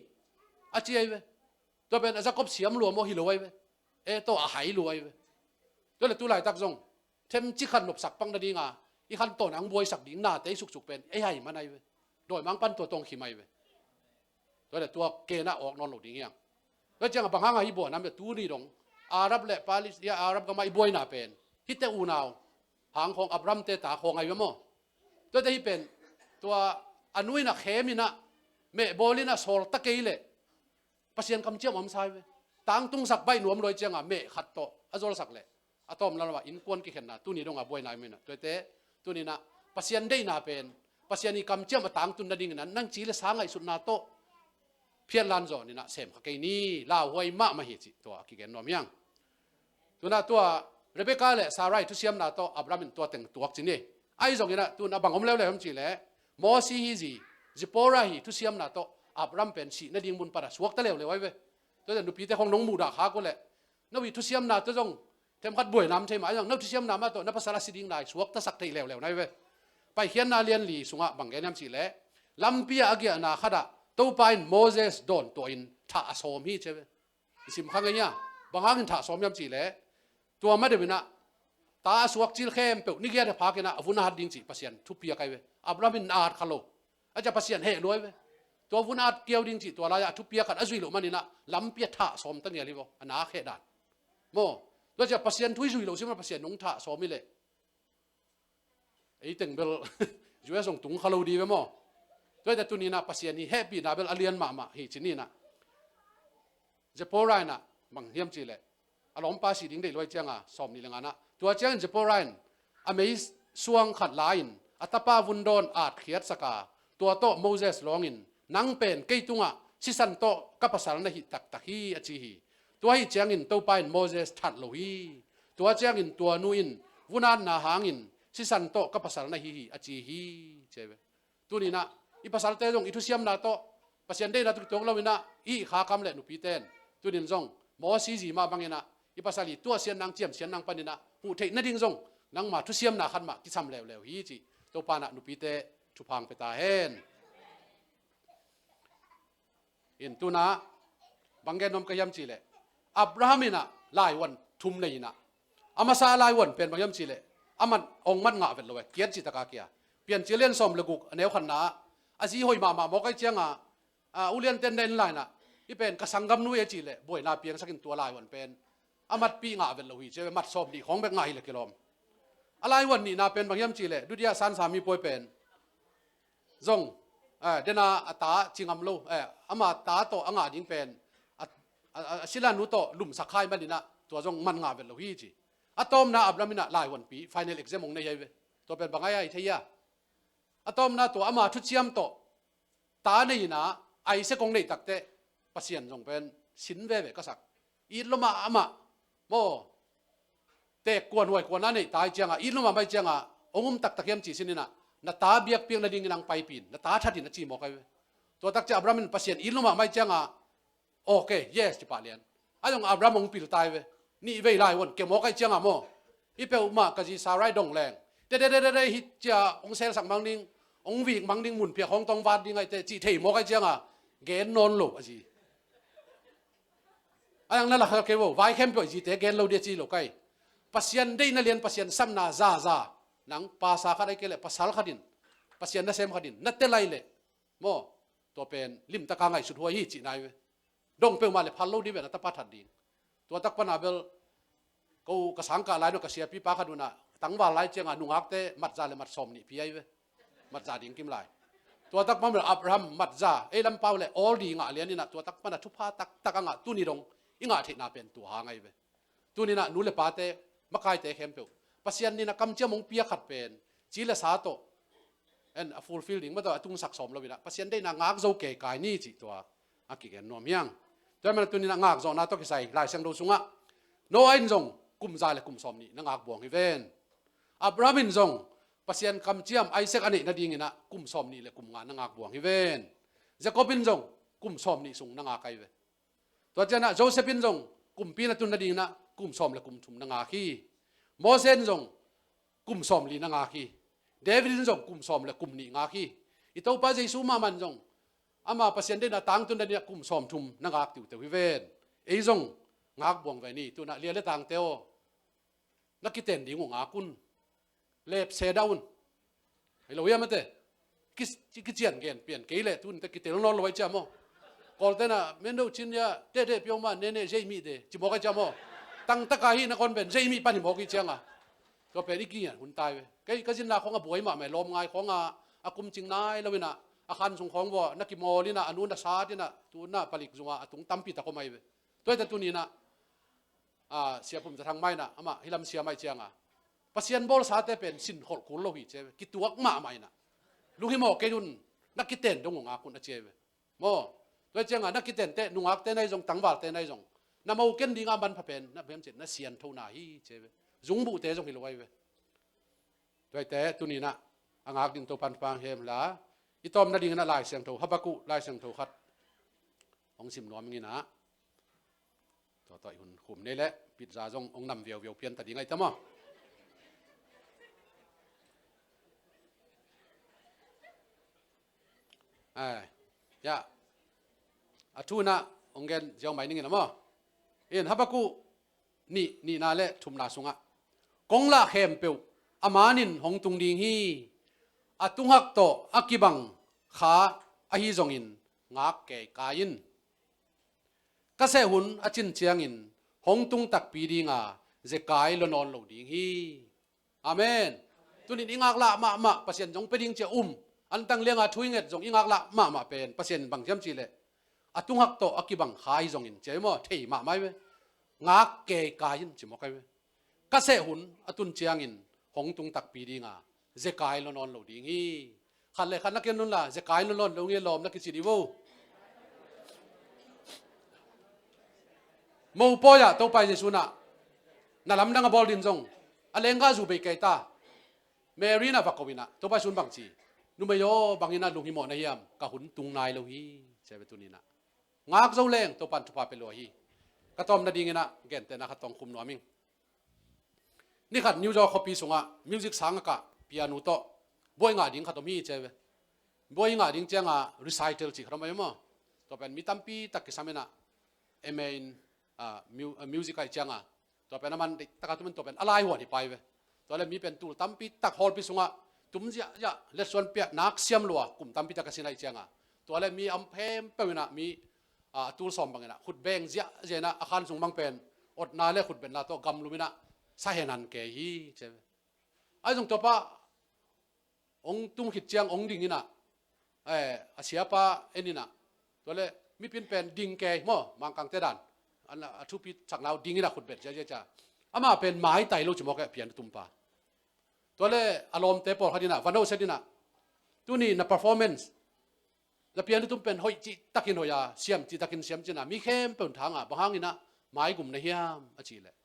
a ci ai ve. Tua pen a Jacob siam lua maw, hi lo ai ve. E tawh a hai lua ai ve. Tua le tu laitak zong themci khat nopsak pang nadinga i khantawn ang buaisak ding nate i suksuk pen ei hai man ai ve. Dawimang pan tua tawng khim ai ve. Tua le tua kena awk nawn lo ding hiang. Tua cianga bang hanga hi buaina mia tuni dong Arab le Palestina, Arab gama i buaina pen hihte unau hang khawng Abraham te ta khawng ai ve maw. Tuate hi pen tua a nu in a khem in a meh bawl in a sawl ta kei leh Pasian kamciam a om sa hi ve. Tangtungsak baih nuam luai cianga meh khat tawh a zolsak leh a tawmna lamah innkuan kikhenna tuni donga buaina i minah tuate tuninah Pasian deihna pen Pasian i kamciam a tangtun nadingin nang ci le sa ngaihsutna tawh phiatlan zawninah sem kha kei ni. Lauhuai mahmah hi cih tua a kigen nuam hiang. Tunah tua Rebekah le Sarai thusiamna tawh Abraham in tua teng tuak ci ni. Ahi zonginah tunah bang om leuleu hiam cihleh Mosi hi zi, Zipporah hi thusiamna tawh Abraham pen sih nading mun pana suakta leuleu ahi ve. Tuate nupite khong nong muhdah khak uh leh no hi thusiamna tawh zong themkhat buaina om thei mah ahi zong no thusiamna mah tawh na pasal a si ding nai suaktasak thei leuleu nai ve. Paikhiatna lianli sungah bang gen hiam cihleh lampi ah a giahna khatah Topa in Moses dawn tuahin thah a sawm hi ci ve. I sim kha ngei a, bang hangin thah sawm hiam cihleh tua ma deuhinah ta a suak cil khempeuh ni giat a phakinah a vun a hat ding cih Pasian thupiak ahi ve. Abraham in na at kha lo. A cia Pasian heh luai ve. Tua vun a at kiau ding cih tua lai-ah a thupiak khat a zuih loh maninah lampi a thah sawm ta ngial hi vaw a na kheh dan maw. Tua cia Pasian thu i zuih loh simah Pasian nong thah sawm hi leh ei teng bel U S zong tung kha lo di ve maw. Tuaite tuninah Pasian hi hehpihna bel a lian mahmah hi ci ninah Zipporah inah bang hiam cihleh a lawmpa sih ding deih luai cianga sawm nih le nganah tua ciangin Zipporah in a mei suang khat la-in a tapa vun dawn atkhiatsak a, tua tawh Moses lawngin, "Nang pen kei tungah sisan tawh ka pasal na hih taktak hi," a ci hi. Tua ahih ciangin Topa in Moses that lo hi. Tua ciangin tua nu in, "Vun atna hangin sisan tawh ka pasal na hi hi," a ci hi, ci hi ve. Tuninah i pasalte zong i thusiamna tawh, Pasian deihna tawh kituak loinah i hih kha kam le nupite in, tunin zong Moses zi mah banginah i pasal i tuahsiatna, ciamsiatna paninah huh theih nading zong nangma thusiamna khat mah kisam leuleu hi cih Topa inah nupite thupha hong pia ta hen. In tunah bang gen nuam ka hiam cihleh, Abraham inah laivuan thum nei inah, a masa a laivuan pen bang hiam cihleh, a mat, hong mat ngah vet lo e, kiat cih taka kia. Piancil lian sawm le guk a neu khatna ah, a zi hoih mahmah mawk ahih cianga, a, ulianten na en lai inah, "Hih pen ka sanggamnu hi," a cihleh buaina piangsakin tua laivuan pen a matpih ngah vet lo hi, ci ve, mat sawm nih khawng bek ngah hileh kilawm. A laivuan nihna pen bang hiam cihleh, Dudia sansa mi pawi pen zong, eh, dena a ta ci ngam lo, eh, ama ta tawh a ngah ding pen, a, a, a, a silanu tawh lumsak hai maninah tua zong man ngah vet lo hi ci. A tawpna Abraham inah laivuanpi, final exam hong nei hi ve. Tua pen bang ai ai thei a. A tawpna tua ama thuciam tawh ta nei inah Isaac hong neih takteh Pasian zong pen sin veve ka sak. It lua mahmah maw. Teek kuan huai kuan a neih ta ahih cianga, it lua mahmah ahih cianga, hong um taktak hiam ci sininah, "Na ta biakpiak nadingin ang paipih in, na ta that in," a ci mawk ahi ve. Tua tak ciah Abraham in Pasian it lua mahmah ahih cianga, "Okay, yes," ci pah lian. A zong Abraham hong pil ta hi ve. Nih vei laivuan kia mawk ahih cianga maw, "Hih peuhmah ka zi Sarai dong leng, te te te te te, hih cia hong selsak mang ding, hong vik mang ding, mun phiak hong tong vat ding ahi teh," cih thei mawk ahih cianga gen nawn lo a zi. A nang na lakhal kei vo, vai khempeuh i zite gen lo dia ci lo kai. Pasian deihna lian, Pasian samna zaza, nang pasa khat ahi kei leh pasal khatin, Pasian nasem khatin na tel lai leh maw, tua pen limtaka ngaihsut huai hi cihna hi ve. Dong peuhmah le phal lo dih ve, na tapa that ding. Tua tak pana bel ko ka sangkah lai no ka siapipa khat unah tangval lai cianga nungakte matza le mat sawm nih pi ahi ve. Matza ding kim lai. Tua tak pana bel Abraham matza, ei lampau le awl di ngah lianinah tua tak pana thupha taktak a ngah, tuni dong i ngah theihna pen tua hang ahi ve. Tuninah nu le pate, makaite khempeuh, Pasian inah kamciam hong pia khat pen ci le sa tawh en a fulfill ding mah tawh a tungsak sawm loinah Pasian deihna ngak zo keikai ni cih tua a kigen nuam hiang. Tua hi mana tuninah ngakzawhna tawh kisai Lai Siangtho sungah Noah in zong kum za le kum sawm nih na ngak buang hi ven. Abraham in zong Pasian kamciam Isaac a neih nadinginah kum sawm nih le kum nga na ngak buang hi ven. Jacob in zong kum sawm nih sung na ngak ahi ve. Tua cianah Joseph in zong kumpi na tun nadinginah kum sawm le kum thum na ngak hi. Moses in zong kum sawm li na ngak hi. David in zong kum sawm le kum nih ngak hi. I Topa Jesu mahmah in zong ama Pasian deihna tangtun nadinginah kum sawm thum na ngak tiuteu hi ven. Ei zong ngak buang ve ni. Tunah lia le tangte aw, na kiten ding uh ngak un. Lepse dah un. Hei lo hiam ate? Ki, ki, kician gen pian kei leh tun te kitel nawn lo ahi cia maw. Kawltena mendo chin ya, tete pioma nene zeimih de ci mawk ahi cia maw. Tangtaka hih na kawn pen zeimih pan hi mawk hi cianga, tua pen i kian hun tai ve. Kei ka zinna khawng a buai mahmah, lawm ngai khawng a, a kum cing nai loinah a khan sung khawng vua na kimawl inah, a nu na sat inah, tuna palik zunga a tung tampi tak om ahi ve. Tua hi ta tuninah a, Sia Pum Za Thang mah inah amah hih lam siam ahih cianga, Pasian bawlsate pen sin kholh kul lo hi ci ve. Kituak mahmah inah, lunghimawh kei un, na kiten dong uh ngak un a ci ve. Maw, tua hi cianga na kitente, nungakte nai zong, tangvalte nai zong, na mo ken dinga manpha pen na bem cin na sianthona hi ci ve. Zungbuhte zong hi lo ahi ve. Tuaite tuninah a ngak ding Topan pang hemla, i tawm nadinginah Lai Siangtho, Habakkuk Lai Siangtho khat hong sim nuam inginah. Tua tawh i hun khum nei leh pizza zong hong nam viauviau pian ta ding ahi ta maw. Ai, ya. A thunah hong gen ziau mai ningin a maw. In Habakkuk nih, nihna le thumna sungah, kong lah khempeuh a manin hong tung ding hi. A tunghak tawh a kibang kha ahi zongin ngak keikai in. Ka seh hun a cin ciangin hong tung takpi dinga zekai lua nawn lo ding hi. Amen. Tunin i ngaklah mahmah Pasian zong pe ding cia um. Antang lianga thu i nget zong i ngaklah mahmah pen Pasian in bang ciam cihleh, a tunghak tawh a kibang kha ahi zongin cia i maw, thei mahmah hi ve. Ngak keikai in ci mawk ahi ve. Ka seh hun a tun ciangin hong tung takpi dinga zekai lo nawn lo ding hi. Khat le khat na ken nun la, zekai lo nawn lo nge lawm na kici dih vo. Mopawi ah Topa Jesu nah, na lamdang a bawl din zong, a lenggah zu bei kei ta. Mary nah va ko inah, Topa Jesu bang ci, numei aw, bang inah lunghimawh na hiam, ka hun tung nai lo hi, ci a ve tuni nah. Ngak zo leng, Topan thupha pia lua hi. Ka tawm nading inah, gentehna khat tawng khum nuam ing. Nikhat New York khuapi sungah music sang a kah pianu tawh buai ngah ding khat om hi ci a ve. Buai ngah ding cianga recital cih khat om ahi maw. Tua pen mi tampi tak kisam inah M A in, ah, mu-, ah, music ahi cianga. Tua pen a man deih taka tua pen, tua pen a laihuan hi pai ve. Tua le mi pen tul tampi tak hallpi sungah tum ziahziah, letsuan piah nak siam lua kum tampi tak a sin ahi cianga. Tua le mi a om phempeuh inah mi a, a tul sawm bang inah, khutbeng ziahziah inah, a khan sung bang pen otna le khutbetna tawh gamlum inah sahen han kei hi ci a ve. Ahi zong Topa hong tung khit ciang hong ding inah, eh, a siapa en inah, tua le mipin pen ding kei maw, Mangkangte dan, a, a thupi sakna uh ding inah khutbet ziahziah ci a. Amah pen maitai lo ci mawk e, pian tumpa. Tua le a lawmte pawlkhat inah va no set inah, tuni na performance, na pianu tum pen hoih cihtakin hoih a, siam cihtakin siam ci inah, mi khempeuh in thang a, bang hang inah maigum na hiam a cih leh,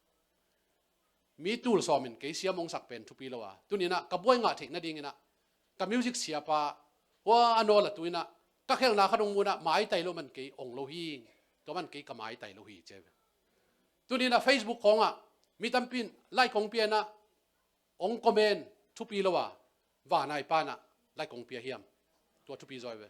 mi tul sawm in kei siam hong sak pen thupi lo a, tuni inah ka buai ngah theih nading inah ka music siapa hua a nawl a tu inah ka khelhna khat hong mu inah maitai lo man kei ong lo hi. Tua man kei ka maitai lo hi ci a ve. Tuni inah Facebook khawngah mi tampi in like hong pia inah, hong comment thupi lo a, vanai pa nah like hong pia hiam. Tua thupi zaw hi ve.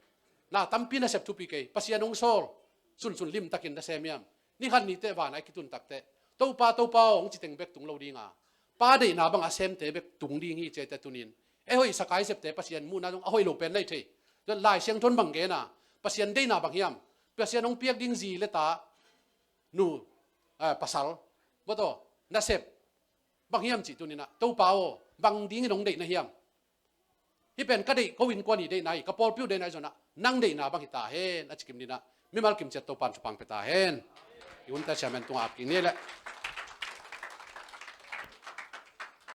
Na tampi nasep thupi kei, Pasian hong sawl sunsun limtakin na sem hiam. Ni khat ni teh vanai kitun tak teh, Topa, Topa aw, hong ci teng bek tung lo ding a, Pa deihna bang a semte bek tung ding hi ci a, tua tuni in ei hoih sakai septe Pasian muhna zong a hoih lo pen na hi thei. Tua Lai Siangtho in bang gen a, Pasian deihna bang hiam, Pasian hong piak ding zi le ta, nu, eh, pasal, bawtaw, nasep bang hiam cih tuni inah, Topa aw, bang dingin hong deih na hiam. Hih pen ka deih, ko innkuan i deihna hi, ka pawlpi uh deihna hi zong inah, nang deihna bang hi ta hen a ci kim ni inah, mimal kim ciat Topan thupha pia ta hen. I hunte chairman tungah ap kik ni leh.